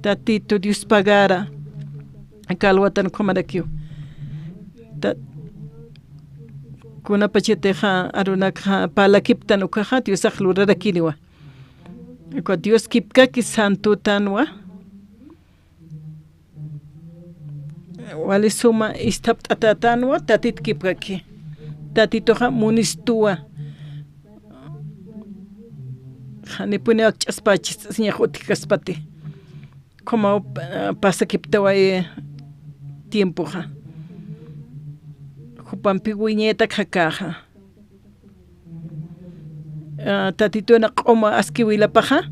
Tatitu Dios pagara, aka alwatan ukhamarakiw. Ta-, kunapachatixa arunakxa parlakiptan ukaxa, Diosax lurarakiniwa. Uka Dios kipkaki santutanwa. Wali suma isthapt'atätanwa, Tatit kipkaki. Tatituxa munistuwa. Janipuniw akch'aspachist'asiñax utjkaspati. Ukhamaw, eh, pasakiptawayi tiempoxa. Jupampi wiñaytak jakäxa. Ah, Tatituna q'uma aski wilapaxa,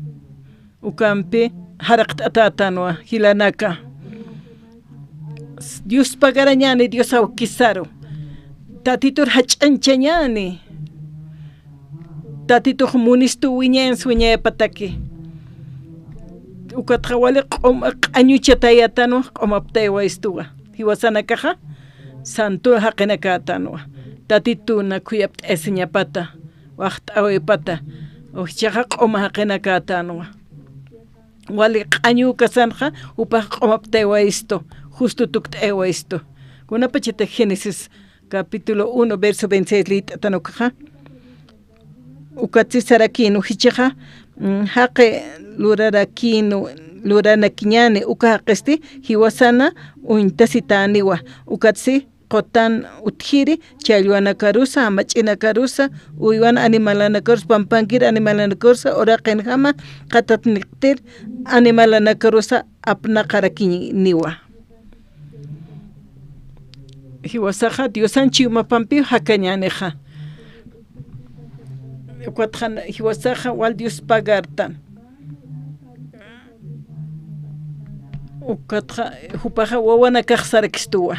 ukampi jariqt'atätanwa, jilanaka. Dios pagarañäni, Dios awkisaru. Tatitur jach'añchañäni. Tatitux munistu wiñayansa wiñayapataki. Ukatxa wali q'um-, q'añuchatayätanwa, q'umaptaywayistuwa. Jiwasanakaxa, santu jaqinakätanwa. Tatituna khuyapt'ayasiñapata, waxt'äwipata, jichhaxa q'uma jaqinakätanwa. Wali q'añu ukasanxa, jupax q'umaptaywayistu, justo tukt'aywayistu. Kunapachatix Génesis capítulo uno, verso veintiséis liyt'atan ukaxa. Ukatsi sarakïnwa jichhaxa, mm, jaqi lurarakïnwa, luranakiñäni, uka jaqisti jiwasana uñtasitäniwa. Ukatsi qutan utjiri, challwanakarusa, jamach'inakarusa, uywan animalanakarusa, pampankir animalanakarusa, uraqinjama qatatnaqtir animalanakarusa apnaqarakiniwa. Jiwasaxa Diosan chiwmapampiw jakañänixa. Ukatxa jiwasaxa wal Dios pagartan. Ukatxa jupaxa wawanakax sarakistuwa.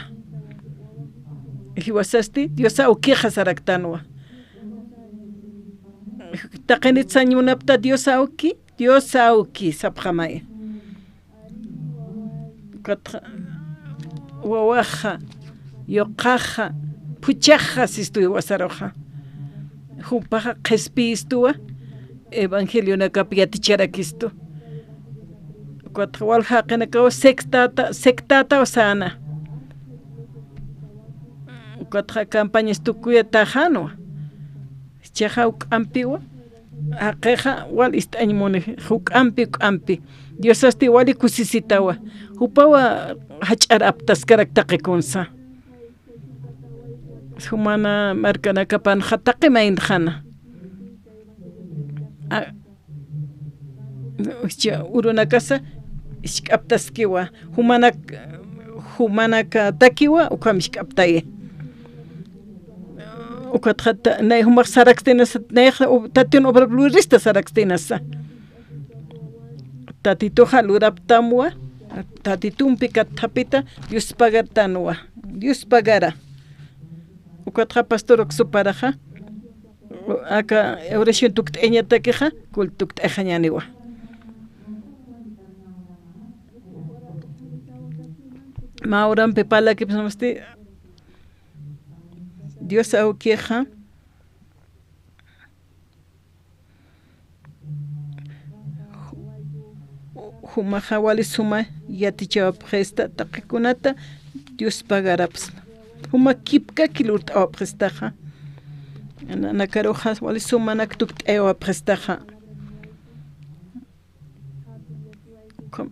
Jiwasasti Dios awkixa saraktanwa. Taqinit sañ munapxta Dios awki, Dios awki sapxamay. Ukatxa wawaxa, yuqaxa, phuchhaxa sistu jiwasaruxa. Jupaxa qhispiyistuwa, evangelionakap yaticharakistu. Ukatxa walja jaqinakaw sectäta, sectätaw säna. Ukatxa campañas tukuyataxänwa. Jichhaxa juk'ampiwa, jaqixa wal ist'añ muni, juk'ampi, juk'ampi. Diosasti wali kusisitawa. Jupawa jach'ar aptaskarak taqi kunsa. Jumana markanakapanxa taqi maynxana. A, jichha urunakasa jisk'aptaskiwa, jumanak, jumanakatakiwa, ukham jisk'aptayi. Ukatxa ta-, nay jumax saraktinasa, nayxa u-, Tatitun obrap lurista saraktinasa. Tatituxa luraptamwa, Tatitumpi katthapita, Dios pagartanwa, Dios pagara. Ukatxa pastor uksuparaxa, aka oración tukt'ayañatakixa, culto tukt'ayañäniwa. Mä urampi parlakipxamasti, Dios awkixa, jumaxa wali suma yatichawapxista, taqikunata Dios pagarapxsna. Juma kipkaki lurt'awapxistaxa. Nanakaruxa wali sumanak tukt'ayawapxistaxa. Uka-,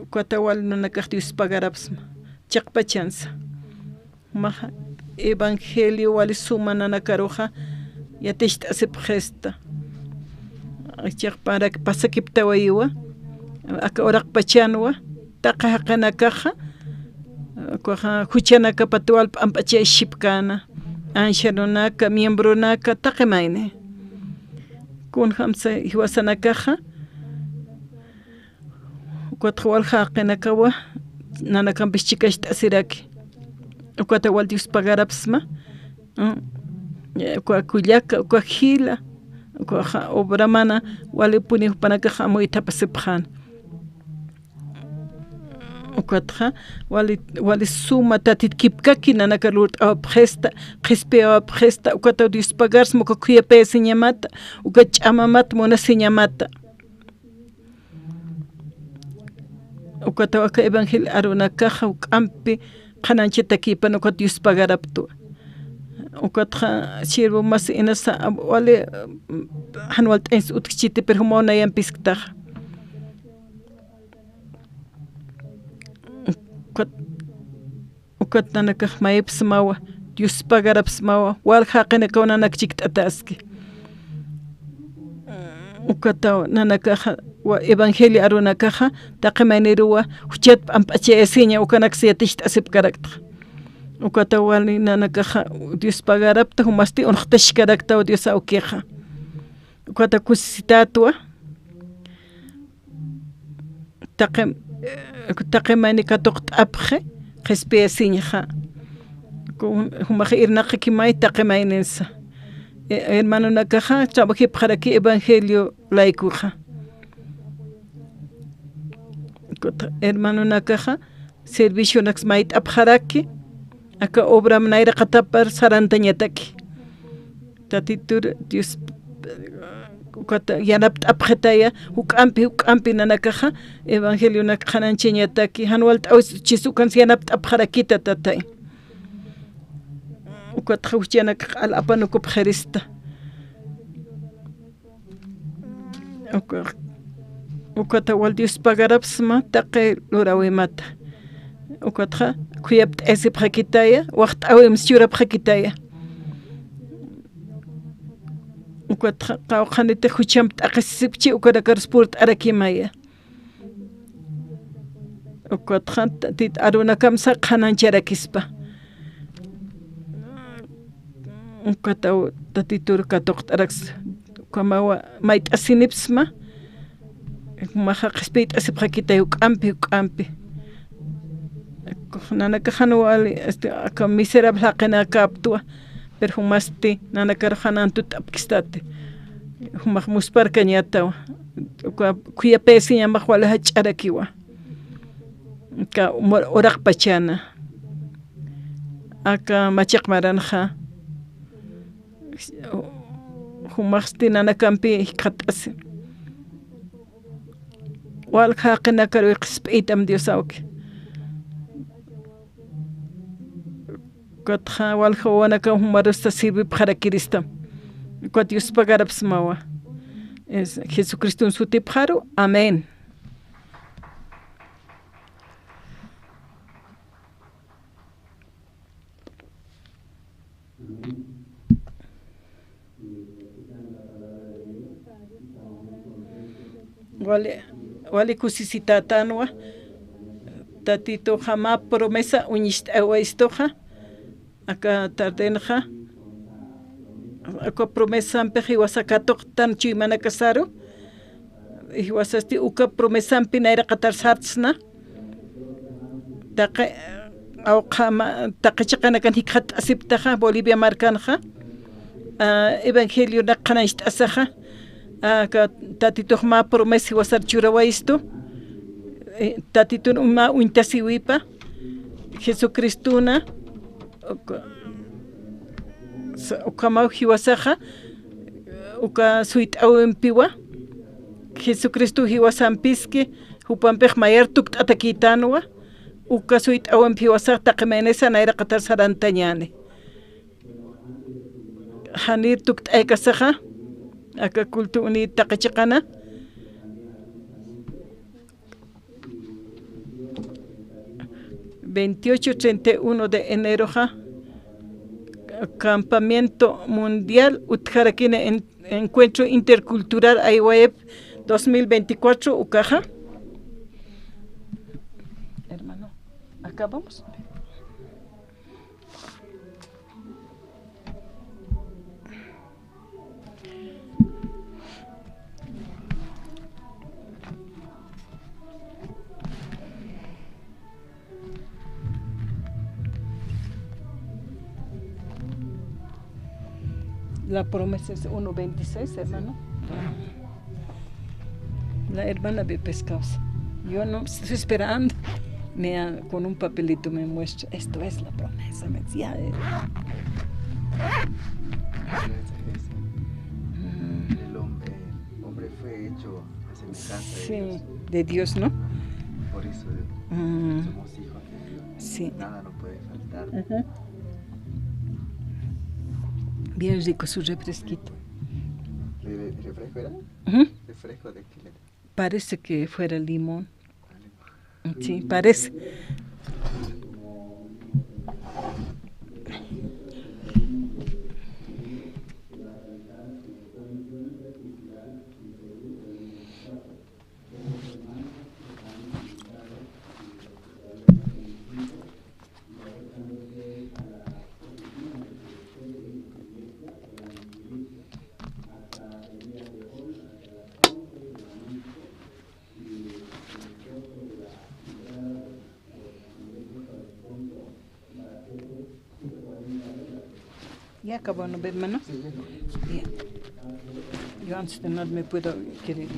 ukata wali nanakax Dios pagarapxsma. Chiqpachansa. Jumaxa evangelio wali suma nanakaruxa yaticht'asipxista. Chiqparak pasakiptawayiwa, aka uraqpachanwa, taqi jaqinakaxa, ukaxa juchanakapat wal p'amp'achayasipkäna, ancianonaka, miembronaka, taqi mayni. Kunjamsa jiwasanakaxa, ukatxa wal jaqinakawa, nanakampis chikacht'asiraki. Ukata wal Dios pagarapxsma. Mm. Uka kullaka, uka jila, ukaxa obra mana walipuni jupanakaxa amuytapasipxän. Ukatxa wali, wali suma Tatit kipkaki nanaka lurt'awapxista, qhispiyawapxista, ukata Dios pagarsma, uka khuyapayasiñamata, uka ch'amamat munasiñamata. Ukataw aka evangelio arunakaxa juk'ampi qhanañchatakipan ukat Dios pagaraptwa. Ukatxa siervo mas inasa wali jan walt'añs utjchiti, pero jumaw nayan pisktaxa. Ukat Ukat nanakax mayipxsmawa, Dios pagarapxsmawa, wal jaqinakaw nanak chikt'ataski. Ukataw nanakaxa, wa-, evangelio arunakaxa, taqi mayniruwa, juchat p'amp'achayasiña, ukanaksa yaticht'asipkarakta. Ukataw wali nanakaxa, Dios pagarapta, jumasti unxtashkaraktaw Dios awkixa. Ukata kusisitätwa, taqi, taqi mayni katuqt'apxi, qhispiyasiñxa. Kun-, jumax irnaqakimay taqi mayninsa. E, hermanonakaxa, trabajipxaraki evangelio laykuxa. Hermanonakaxa, servicionaks mayt'apxaraki, aka obram nayraqatapar sarantañataki. Tatitur Dios, ukata yanapt'apxitaya, juk'ampi, juk'ampi nanakaxa, evangelionak qhanañchañataki, jan walt'awis chis ukansa yanapt'apxarakita, Tatay. Ukatxa juchanakax q'al apanukupxirista. Uka, ukata wal Dios pagarapxsma taqi luräwimata. Ukatxa khuyapt'ayasipxakitaya, waxt'äwims churapxakitaya. Ukatxa qawqhaniti juchamp t'aqhisisipchi, ukanakarus purt'arakimaya. Ukatxa Tatit arunakamsa qhanañcharakispa. Ukataw Tatitur katuqt'araks, ukamawa mayt'asinipxsma, jumaxa qhispiyt'asipxakitay juk'ampi, juk'ampi. Nanakax jan wali, este, aka miserable jaqinakaptwa, pero jumasti nanakar jan antut t'apkistati. Jumax muspharkañatawa. Uka khuyapayasiñamax wali jach'arakiwa. Aka mur-, uraqpachana. Aka machiq maranxa. Jumaxsti nanakampi jikxatasi. Walja jaqinakaruy qhispiytam Dios awki. Ukatxa walja wawanakaw jumarusta sirvipxarakiristam. Ukat Dios pagarapxsmawa. Es Jesucriston sutipxaru. Amén. Wali, wali kusisitätanwa, Tatituxa mä promesa uñist'awayistuxa, aka tardenxa, aka promesampix jiwasa katuqtan chuymanakasaru, jiwasasti uka promesampi nayraqatar sartsna, taqi, awqha ma-, taqi chiqanakan jikxat'asiptaxa Bolivia markanxa, a, evangelionak qhanañcht'asaxa, a, aka Tatitux mä promesa jiwasar churawayistu, e, Tatitun mä uñtasiwipa, Jesucristuna, uka, sa-, ukhamaw jiwasaxa, uka suyt'äwimpiwa, Jesucristo jiwasampiski, jupampix mayar tukt'atakïtanwa, Uka suyt'awimp jiwasax taqi maynisa nayraqatar sarantañäni. Janir tukt'aykasaxa, aka culto unir taqi chiqana. Veintiocho, treinta y uno de eneroxa, campamento mundial utjarakini en Encuentro Intercultural Aywayep dos mil veinticuatro ukaxa. Hermano, acabamos. La promesa es uno veintiséis, hermano. La hermana ve pescados. Yo no estoy esperando. Me ha- con un papelito me muestra, "Esto es la promesa", me decía. Eh. Mm. El hombre, el hombre fue hecho a semejanza de Dios. Sí, de Dios, ¿no? Por eso, mm, somos hijos de Dios. Sí. Nada nos puede faltar. Ujú. Bien rico su refresquito. ¿Re-, re-, refresco era? Ujú. ¿Refresco de qué le? Parece que fuera limón. Ah, limón. Sí, parece. Ya acabó, ¿no ve, hermano? Sí, ya acabó. Ya. Yo antes de nada me puedo querer ir.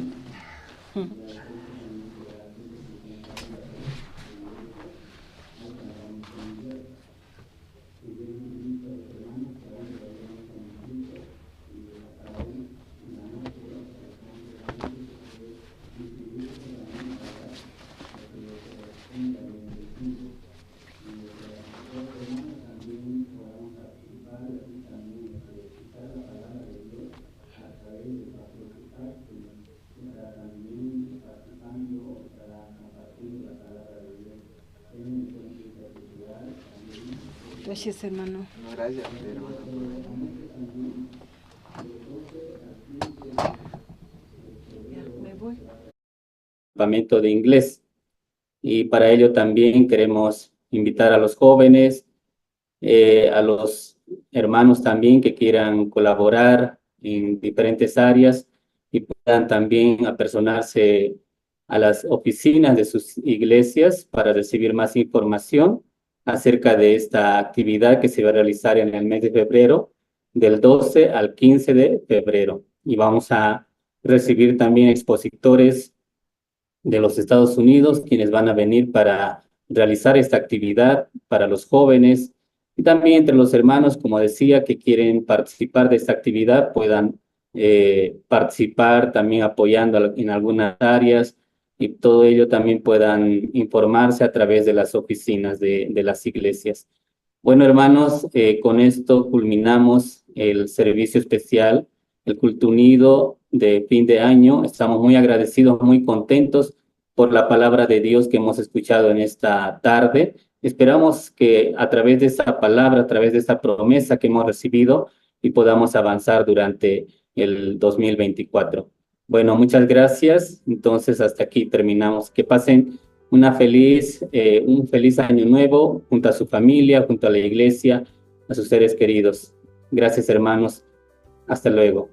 Gracias, hermano. No, gracias, hermano, por venir. Ya, me voy. Campamento de inglés. Y para ello también queremos invitar a los jóvenes, eh, a los hermanos también que quieran colaborar en diferentes áreas y puedan también apersonarse a las oficinas de sus iglesias para recibir más información acerca de esta actividad que se va a realizar en el mes de febrero, del doce al quince de febrero. Y vamos a recibir también expositores de los Estados Unidos, quienes van a venir para realizar esta actividad para los jóvenes y también entre los hermanos, como decía, que quieren participar de esta actividad, puedan, eh, participar también apoyando al-, en algunas áreas y todo ello también puedan informarse a través de las oficinas de, de las iglesias. Bueno, hermanos, eh, con esto culminamos el servicio especial, el culto unido de fin de año. Estamos muy agradecidos, muy contentos por la palabra de Dios que hemos escuchado en esta tarde. Esperamos que a través de esa palabra, a través de esa promesa que hemos recibido, y podamos avanzar durante el dos mil veinticuatro. Bueno, muchas gracias. Entonces, hasta aquí terminamos. Que pasen una feliz, eh, un feliz año nuevo junto a su familia, junto a la iglesia, a sus seres queridos. Gracias, hermanos. Hasta luego.